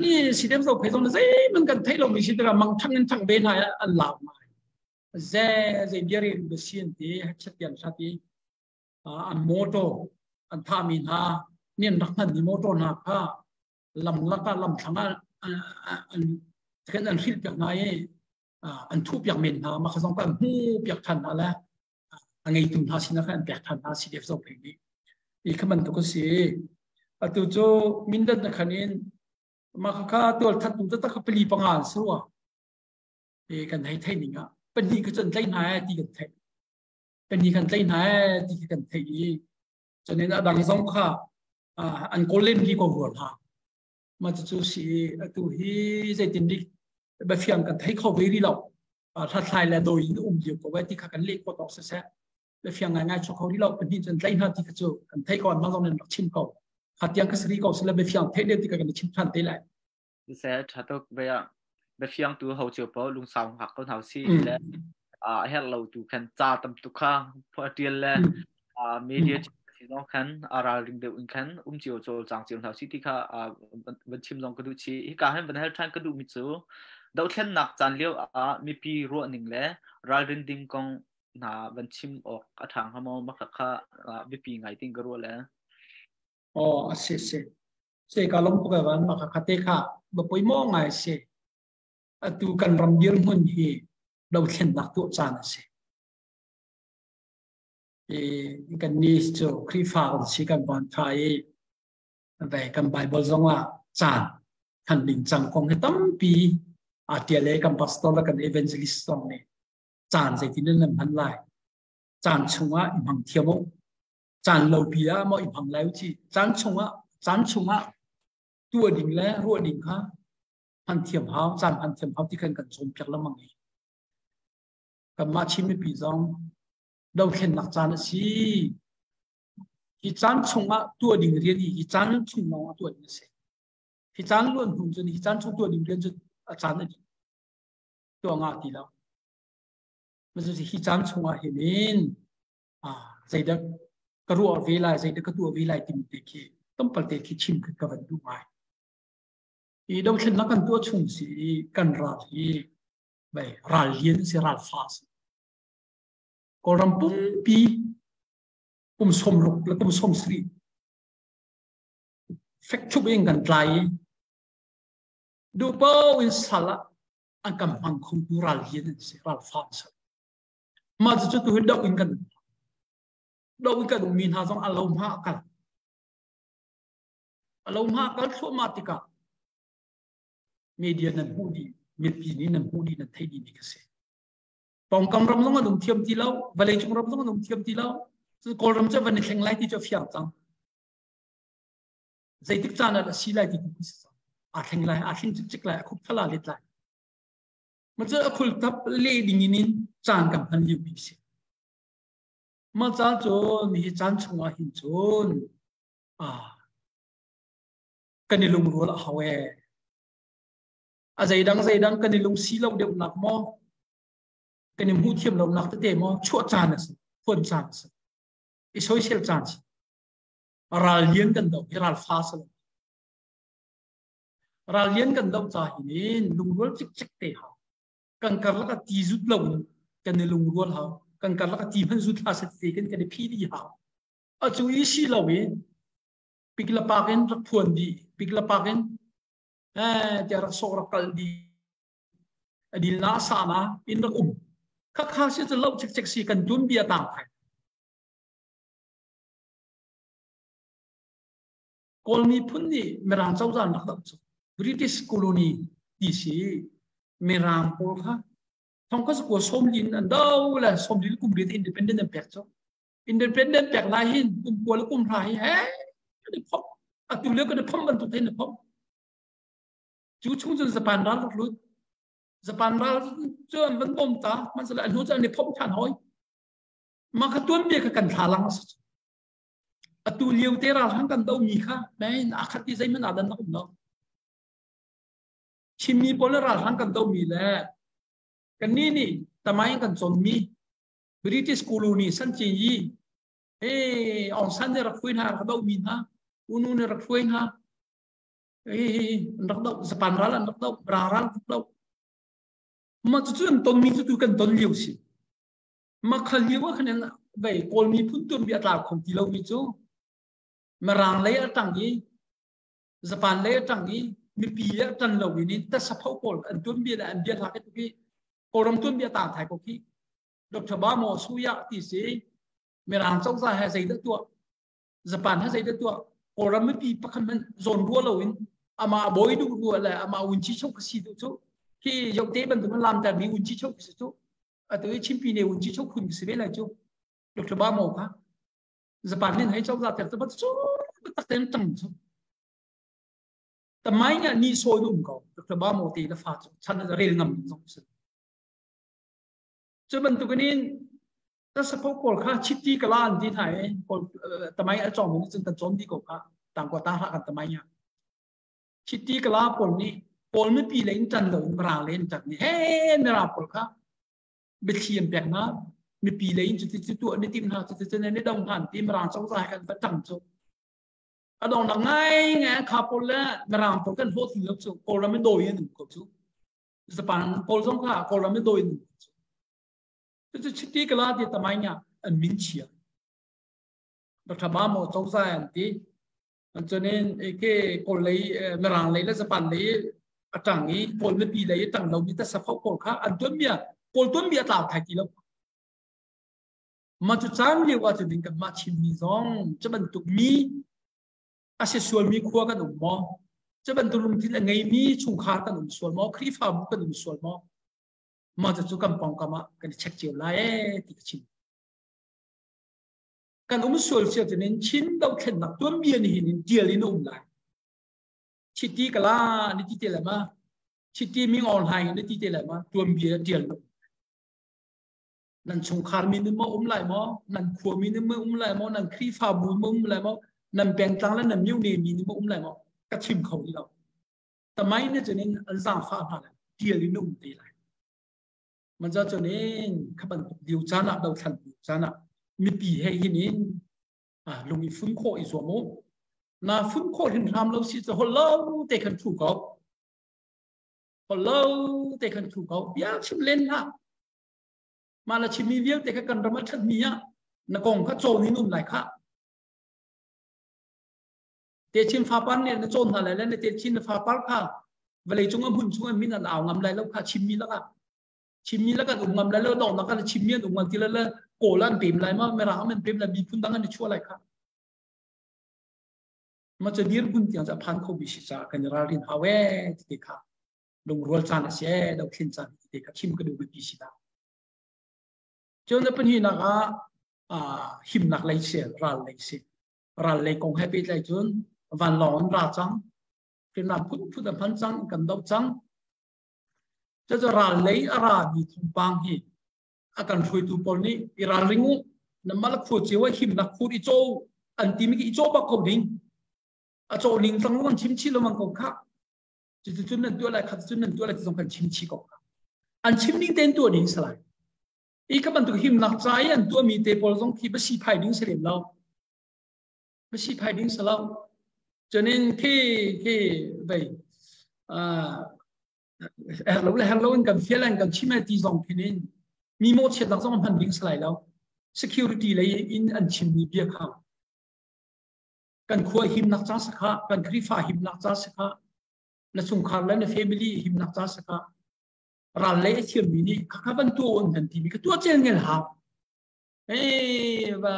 ni CDF Zophei zong zeihmanh kan theih lomi si tikah mang thang in thang ve hna an lau ngai ze zei biarin ba si an ti chet yan hlat i an motor an thami hna nian rak hman ni motor hna kha lam lakah lam thlang ah an kan an hrilh piak hna i an thuh piak men hna. Mah kha zong kan hmu piak than hna le a ngeitu hna sinah khan an pek than hna CDF Zophei nih i kha bantuk a si. Atu cu Mindat na khan in mah kha kha tual that tu taktak kha pali panga an si rua e kan hei thei ning ah pahnih kha cun tlai hna e ti kan theih pahnih kan tlai hna e ti kan theih i cunin a dang zong kha an kawl len li ko rua hna. Ma cu si atu hi zeitin dik biafiang kan thei kho ve rih lo. Hlathlai le doi in um lio ko vai ti kha kan leh ko tawk siseh biafiang ngai ngai chuak kho rih lo. Pahnih cun tlai hna ti kha cu kan thei ko an mah zong nih rak chim ko kha tiang ka sari ko sile biafiang theih deuh ti kha kan chim than te lai. Se tha tuk bia biafiang tu ho chiu po lungsau hak ko hau si le a her lo tu khan ca tam tu kha tial le media si zong khan a ralring deuh in khan um cio chawl chang cio hna si ti kha van chim zong ka duh chi. Hika hin van hel than ka duh mi cu dothlennak caan lio ah mipi ruah ning le ralrin ding kong hna van chim awk a ṭha hnga maw? Makha kha biapi ngai ting ka ruah le. Oh, a si si se ka lom tuk van makha kha te kha ba poi mo ngai si. Atu kan ram dir hmun hi dothlennak tuah caan a si. I kan ni cu Khrihfa kan si kan van tha i ve kan Bible zong ah caan Hman ning cang kong hi tampi aa ṭial i kan pastor le kan evangelist zong nih caan zeitin in nan hman lai. Caan chungah i hmang thiam u. Caan lopi ah maw i hmang lai u ci. Caan chungah caan chungah tuah ding le ruah ding kha hman thiam hau, caan hman thiam hau ti khan kan cawnpiak lengmang i kanmah Chin mipi zong dothlennak caan a si. Hi caan chungah tuah ding rian hi hi caan chung lawng ah tuah ding a si. Hi caan luan hnu cun hi caan chung tuah ding rian cu a caan a dih. Tuah ngah ti lo. Macu hi caan chungah hin in zeidah ka ruah ve lai, zeidah ka tuah ve lai timi te khi tlawmpal te khi chim ka van duh ngai. Hi dothlennak kan tuah chung si i kan ral hi bai ral lian si ral fa si. Kawlram pumpi kum 60 le kum 70 fek thup in kan tlai i duh paoh in sal ah an kan hmang khotu ral lian an si ral fa an si. Mah cucu tu hi doh in kan doh in kan ummi hna zong a lo hma a kal. A lo hma a kal thluahmah tikah media nan hmuh dih, mipi nih nan hmuh dih, nan theih dih mi ka si. Pawngkam ram zong an um thiam ti lo, vawleicung ram zong an um thiam ti lo. Cun Kawlram cu van i thleng lai ti cu a fiang cang. Zeitik caan ah dah si lai ti tu si cang. Aa thleng lai, aa thleng cikcek lai, a khup thala let lai. Ma cu a khul tap le ding in in caan kan hman lio mi si. Mah ca cun hi caan chungah hin cun ah kan i lungrual a hau ee. A zeidang zeidang kan i lungsi lo deuh nak maw kan i hmuh thiam lo nak tete maw chuah caan a si, phuan caan a si. I soisel caan si. Ral lian kan do hi ral fa si lo. Ral lian kan do ca hin in lungrual cikcek te hau. Kan karlak ah ti zut lo in kan i lungrual hau. Kan karlak ah ti hman zut hlah seh te kan kan i phi dih hau. A cu i si lo in piklapak in rak phuan dih, piklapak in eh tiah rak sok rak kal dih. A dil na sa na in rak um. Kha kha si cu lo cikcek si kan tun bia tang thai. Kawl miphun nih Mirang cozah an rak doh cu British colony ti si Mirang pawl kha thong kha kua som lin an do le som lin kum riat independent an pek cu independent pek lai hin kum kua le kum hra hi he kan i phomh atu lio kan i phomh bantuk hin i phomh cu chung cun Japan ral rak lut Japan ral cu an van bom ta hmanhsehlaw an hnu cu an i phomh than hoi mah kha tuanbia kha kan thla lang a si Atu lio te ralhrang kan domi kha men aa khat ti zeihmanh aa dan nak um lo. Chinmi pawl le ralhrang kan domi le kannih nih tamain kan cawnmi British colony San Cin Yi eh Aung San nih rak hruai hna rak domi hna Unu nih rak hruai hna eh an rak do Japan ral an rak do ral ral rak do mah cucu an tonmi cu tu kan ton lio si Mah khal lio ah khan vei Kawl miphun tuanbia a tlau kho ti lomi cu Mirang lei a ṭang i Japan lei a ṭang i mipi le a ṭan lo in tasapho pawl an tuanbia le an bia hla ke tuk i Kawlram tuanbia tang thai ko khi Dr. Bamo Suya ti si Mirang cozah he zeidah tuah Japan he zeidah tuah Kawlram mipi pakhat hmanh zawn rua loin amah bawi duh rua le amah unchi chok ka si duh cu khi yote bantuk lam ter mi unchi chok si cu atu i chimpi ne un chi chok khun si ve lai cu Dr. Ba Mo kha Japan nin hei chok za ter ba chu tak ten tang chu tamai nga ni so dum ko Dr. Ba Mo te la fa chu chan rel ngam zong si chu bantuk in ta sapo kol kha chiti kala an ti thai kol tamai a chong ni chun tan chon di ko kha tang ko ta ha kan tamai nya chiti kala pawl nih pawl mipi le in ṭan lo in mara le in ṭan ni he mara pawl kha biathli an pek hna mipi le in cuti cu tuah ni tim hna cuti cu ne dong hna ti mirang cozah kan va ṭang cu a dong nak ngai ngai kha pawl le mirang pawl kan hlawt lo cu kawlram in dawi an um ko cu Japan pawl zong kha kawlram in dawi an um ko cu cucu chiti kala ti tamai nya an min chia Dr. Ba Mo cozah an ti Cunin ke Kawl lei Mirang lei le Japan lei a ṭang i Kawl mipi lei a ṭang lomi tasapho pawl kha an tuanbia Kawl tuanbia tlau thai ti lo. Mah cu caan lio ah cun kanmah Chinmi zong cu bantuk mi a si sualmi khua kan um maw? Cu bantuk lungthin a ngeimi chungkhar kan um sual maw? Khrihfabu kan um sual maw? Mah cu kan pawngkam ah kan i check cio lai ee ti ka chim. Kan um sual cio cunin Chin dohthlennak tuanbia ni hin in tial in um lai. Chiti kala ni ti te lai ma? Chiti ming online ni ti te lai ma? Tuanbia tial um. Nan chungkhar min in maw um lai maw? Nan khua min in maw um lai maw? Nan Khrihfabu in maw um lai maw? Nan pengtlang le nan myone min in maw um lai maw? Ka chim kho ti lo. Tamai ne cunin an zaangfah hna lai. Tial in um te lai. Man za cunin kha bantuk diu caan ah dothlan diu caan ah mipi he hin in lung i fun khawh i zuam u. Na fun khawh hin hram lo si cu hol lo te khan thu ko. Hol lo te khan thu ko. Bia chim len hlah. Mah na chimmi vialte kha kan ram a ṭhatmi ah na kong kha cawn in um lai khah. Techin fapar nih na cawn hna lai le na techin na fapar kha vawlei cung a hmun chung an min an au ngam lai lo kha chimmi lakah chimmi lakah um ngam lai lo dawh nak an chimmi an um ngam ti le le kawl an pem lai ma mirang an pem lai miphun dang an i chuah lai kha ma cha dir bun tiang cha phan kho bi si cha kan ralrin hau e ti kha lungrual caan a si e dothlen caan ti kha chim ka duh mi si da cun na pahnihnak ah himnak lei si ral lei si ral lei kong he pehtlai cun vanlawng an ra cang hriamnam phunphun an hman cang kan doh cang cucu ral lei a ra mi thawngpang hi a kan hruaitu pawl nih i ralring u nan mah khua cio ah himnak khur i caw an timi i caw bak ko ding a caw ning tlang an chim chih lo mang ko kha cucu nan tuah lai khat cun nan tuah lai ti zong kan chim chih ko an chim ning tein tuah ding salai i ka bantuk himnak ca i an tuahmi te pawl zong khi ba si phai ding si lem lo ba si phai ding si lo cunin khi khi vei her lo le her lo in kan fial an kan chim ti zong khin in mi mo chiat nak zong hman ding salai lo security lei in an chimmi bia kha kan khua himnak ca sakha kan Khrifa himnak ca sakha na chungkhar le na family himnak ca sakha ral lei a thiammi nih khakha van tuah on kan timi ka tuah cel ngel hau hey va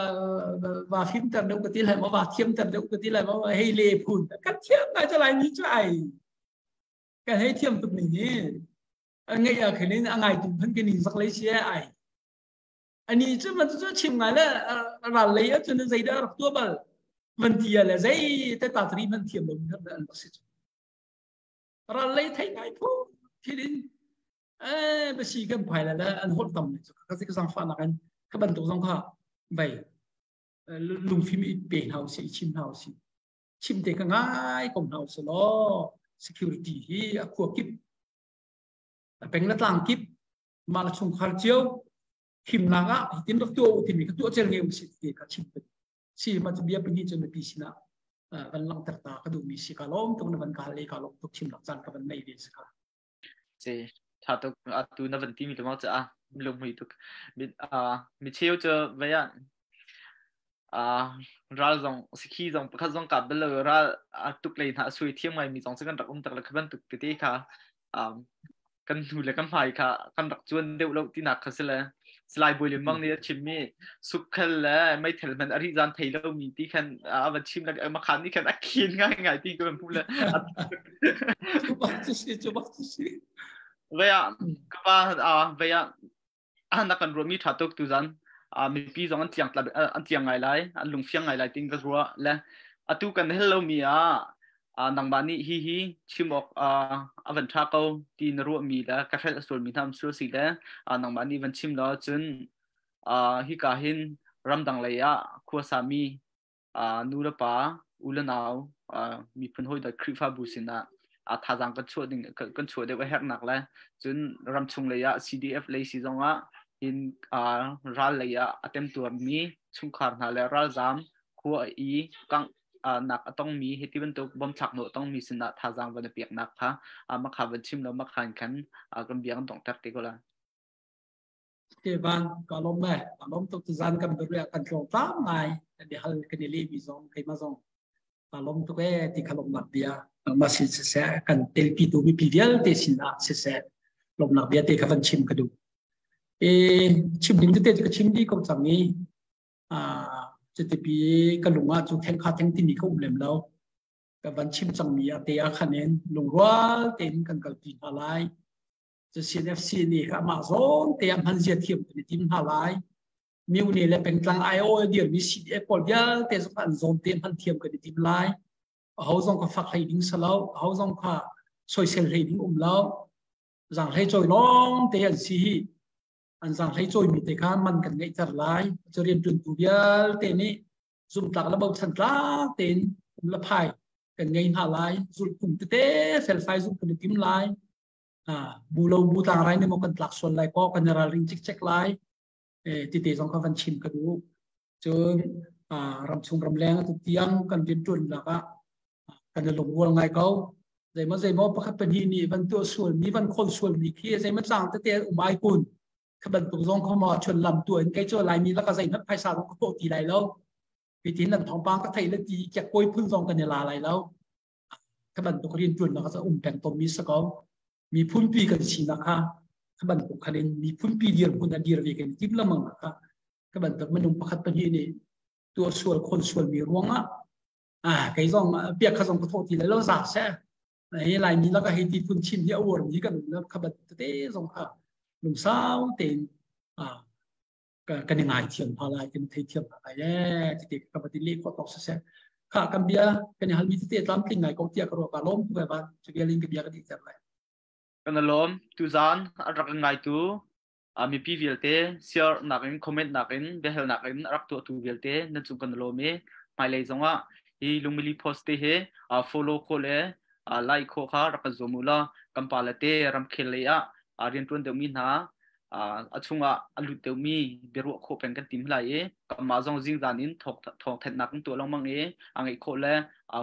va fim ter deuh ka ti lai ma va thiam ter deuh ka ti lai ma hei le phun kan thiam ngai cha lai ni chu ai kan hei thiam tuk ning hi ngai a khin a ngai tum phan ke ning zak lei si ai ani cu man cu chim ngai le ral lei ah cun zeidah rak tuah bal van ti le zei te ta tri man thiam lo an rak si cu ral lei thei ngai phu thilin eh basi kan phai la an holh tam le ka ka sang fa nak an ka bantuk zong kha vai lungfim i pe hna si chim hna si chim te ka ngai ko hna si lo security hi a khua kip a peng la tlang kip mah le chungkhar cio himnak ah hitin rak tuah u timi ka tuah cel ngei si ti ka chim si ma chu bia pahnih cu mipi sinah van langhter ta ka duhmi si ka lawm tuk na van ka le ka lawm tuk chimnak caan ka van nei ve si ka si tha tuk atu na van timi tumau cha lungmui tuk mi cheu cu vei ah ral zong sikhi zong pakhat zong kap bal lo ral tuk lei hna sui thiam ngai mi zong cu kan rak um tak le kha bantuk tete kha kan hnu le kan hmai kha kan rak cuan deuh lo tinak kha si le Salai Bawi Lian Mang nih a chimmi sukkhel le meithal hman a rih zan thei lomi ti khan a van chim le makhan nih khan a khin ngai ngai ti ka van hmu le cu bak cu si cu bak cu si vei ah ka pa vei ah na kan ruahmi ṭha tuk tuzan mipi zong an tliang an tliang ngai lai an lungfiang ngai lai ting ka ruah le atu kan hel lomi ah nangmah nih hi hi chim awk a van ṭha ko ti na ruahmi le ka hrelh a sualmi hna um si le nangmah nih van chim law cun hika hin ramdang lei ah khuasami nu le pa u le nau miphun hawi dawt Khrihfabu sinah thazaang kan chuah ding kan chuah deuh a herhnak le cun ramchung lei ah CDF lei si zongah hin ral lei ah a temtuarmi chungkhar hna le ralzaam khua i kangh nak a tongmi hiti bantuk bom thlak hnawh tongmi sinah thazaang van i peknak kha makha van chim lo makha in khan kan bia kan donghter te ko la. Te van ka lawm me ka lawm tuk tuzan kan biaruah kan tlawng tlang ngai kan i hal kan i lehmi zong keimah zong ka lawm tuk e ti kha lawmnak bia nangmah sin siseh kan telpi tu mipi vialte sin ah siseh lawmnak bia te kha van chim ka duh e chim ding tete ka chim dih ko cang i a cuti pi ka lung ah cu theng kha theng timi ka um lem lo. Ka van chim cangmi a te ah khan in lungrual tein kan kalpi hna lai. Cu CNFC nih amah zawn te ah hman zia thiam kan i tim hna lai. Myone le pengtlang IO a dirmi CDF pawl vialte zong an zawn te hman thiam kan i tim lai. Aho zong kha fak hlei ding si lo, aho zong kha soisel hlei ding um lo. Zanghlei cawi lawng te an si hi. An zanghlei cawimi te kha man kan ngeihter lai. Cu rianṭuantu vialte nih zumtlak le bochan tlak tein um le phai kan ngei hna lai. Zulhphung tete felfai zumh kan i tim lai. Bu lo bu tlangrai nih maw kan tlak sual lai kaw kan i ralring cikcek lai. Tite zong kha van chim ka duh. Cun ramchung ramleng atu tiang kan rianṭuannak ah kan i lungrual ngai ko. Zeimaw zeimaw pakhat pahnih nih van tuah sualmi, van khawn sualmi khi zeimaw tlang tete um ai kun. Kha bantuk zong kha maw chun lam tu in kei cu Laimi laka zeihmanh phaisa zong ka thawh ti lai lo. Hitin nan thawngpang ka theih le ti kiakkawi phun zong kan i la lai lo. Kha bantuk rianṭuannak ah um peng tawnmi si ko. Miphunpi kan sinak kha kha bantuk khan in miphunpi dirhmun a dir ve kan tim lengmang kha kha bantuk minung pakhat pahnih nih tuah sual khon sualmi ruangah ah kei zong piak kha zong ka thawh ti lai lo za seh hi Laimi laka hei ti phun chim hi a uarmi kan um kha bantuk tete zong kha lungsau tein kan i ngaithiam hna lai kan thei thiam hna lai ee tete ka va ti le khawh tawk siseh kha kan bia kan i halmi tete tlamtling ngai ko tiah ka ruah ka lawm tu van cu vial in ka bia ka dih ter lai. Kan lawm. Tuzaan an rak ngai tu mipi vialte share nakin, comment nakin, biahal nakin rak tuah tu vialte nan cung kan lawm i hmailei zongah hi Lungmili Post te hi follow khawh le like khawh kha rak kan zuam u law kan pa le te ramkhel lei ah rianṭuan deuhmi hna a chungah a lut deuhmi biaruah khawh peng kan tim lai i kanmah zong zingzan in thawngthanhnak kan tuah lengmang i a ngeih khawh le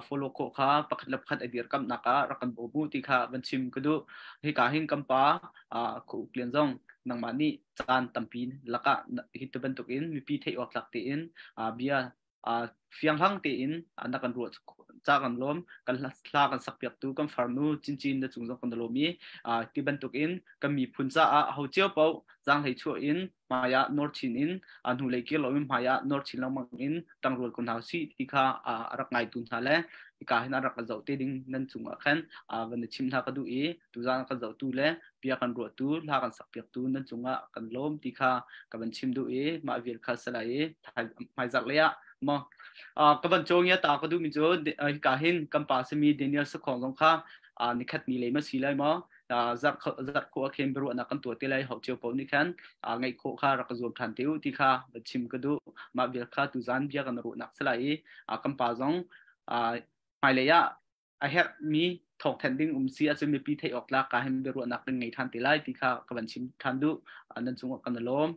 follow khawh kha pakhat le pakhat a dirkamhnak ah rak kan bawm u ti kha van chim ka duh. Hika hin kan pa Khua Uk Lian zong nangmah nih caan tampi lakah hi ti bantukin mipi theih awk tlak tein bia fianghlang tein na kan ruah ca kan lawm. Kan hla kan sakpiak tu kan farnu Cincin na cung zong kan lawm i ti bantukin kan miphun caah ho cio paoh zaanghlei chuah in hmaiah nawr chin in hnulei kir loin hmaiah nawr chin lengmang in tangrual ko hna usih ti kha a rak ngaitu hna le hika hin a rak zoh te ding nan cungah khan van chim hna ka duh i tuzaan kan zohtu le bia kan ruahtu, hla kan sakpiaktu nan cungah kan lawm ti kha ka van chim duh i mah vial kha salai i hmaizarh lei ah maw ka van cawng ta ka duhmi cu hika hin kan pa simi Daniel Sakhong zong kha nikhat ni lei ma si lai maw zarh khawh ah khin biaruahnak kan tuah te lai. Ho cio paoh nih khan ngaih khawh kha rak ka zuam ṭhan te u ti kha van chim ka duh. Mah vial kha tuzaan bia kan ruahnak si lai i kan pa zong hmailei ah a herhmi thawngthanh ding um si ahcun mipi theih awk tlak ka hin biaruahnak kan ngei ṭhan te lai ti kha ka van chim ṭhan duh. Nan cungah kan i lawm.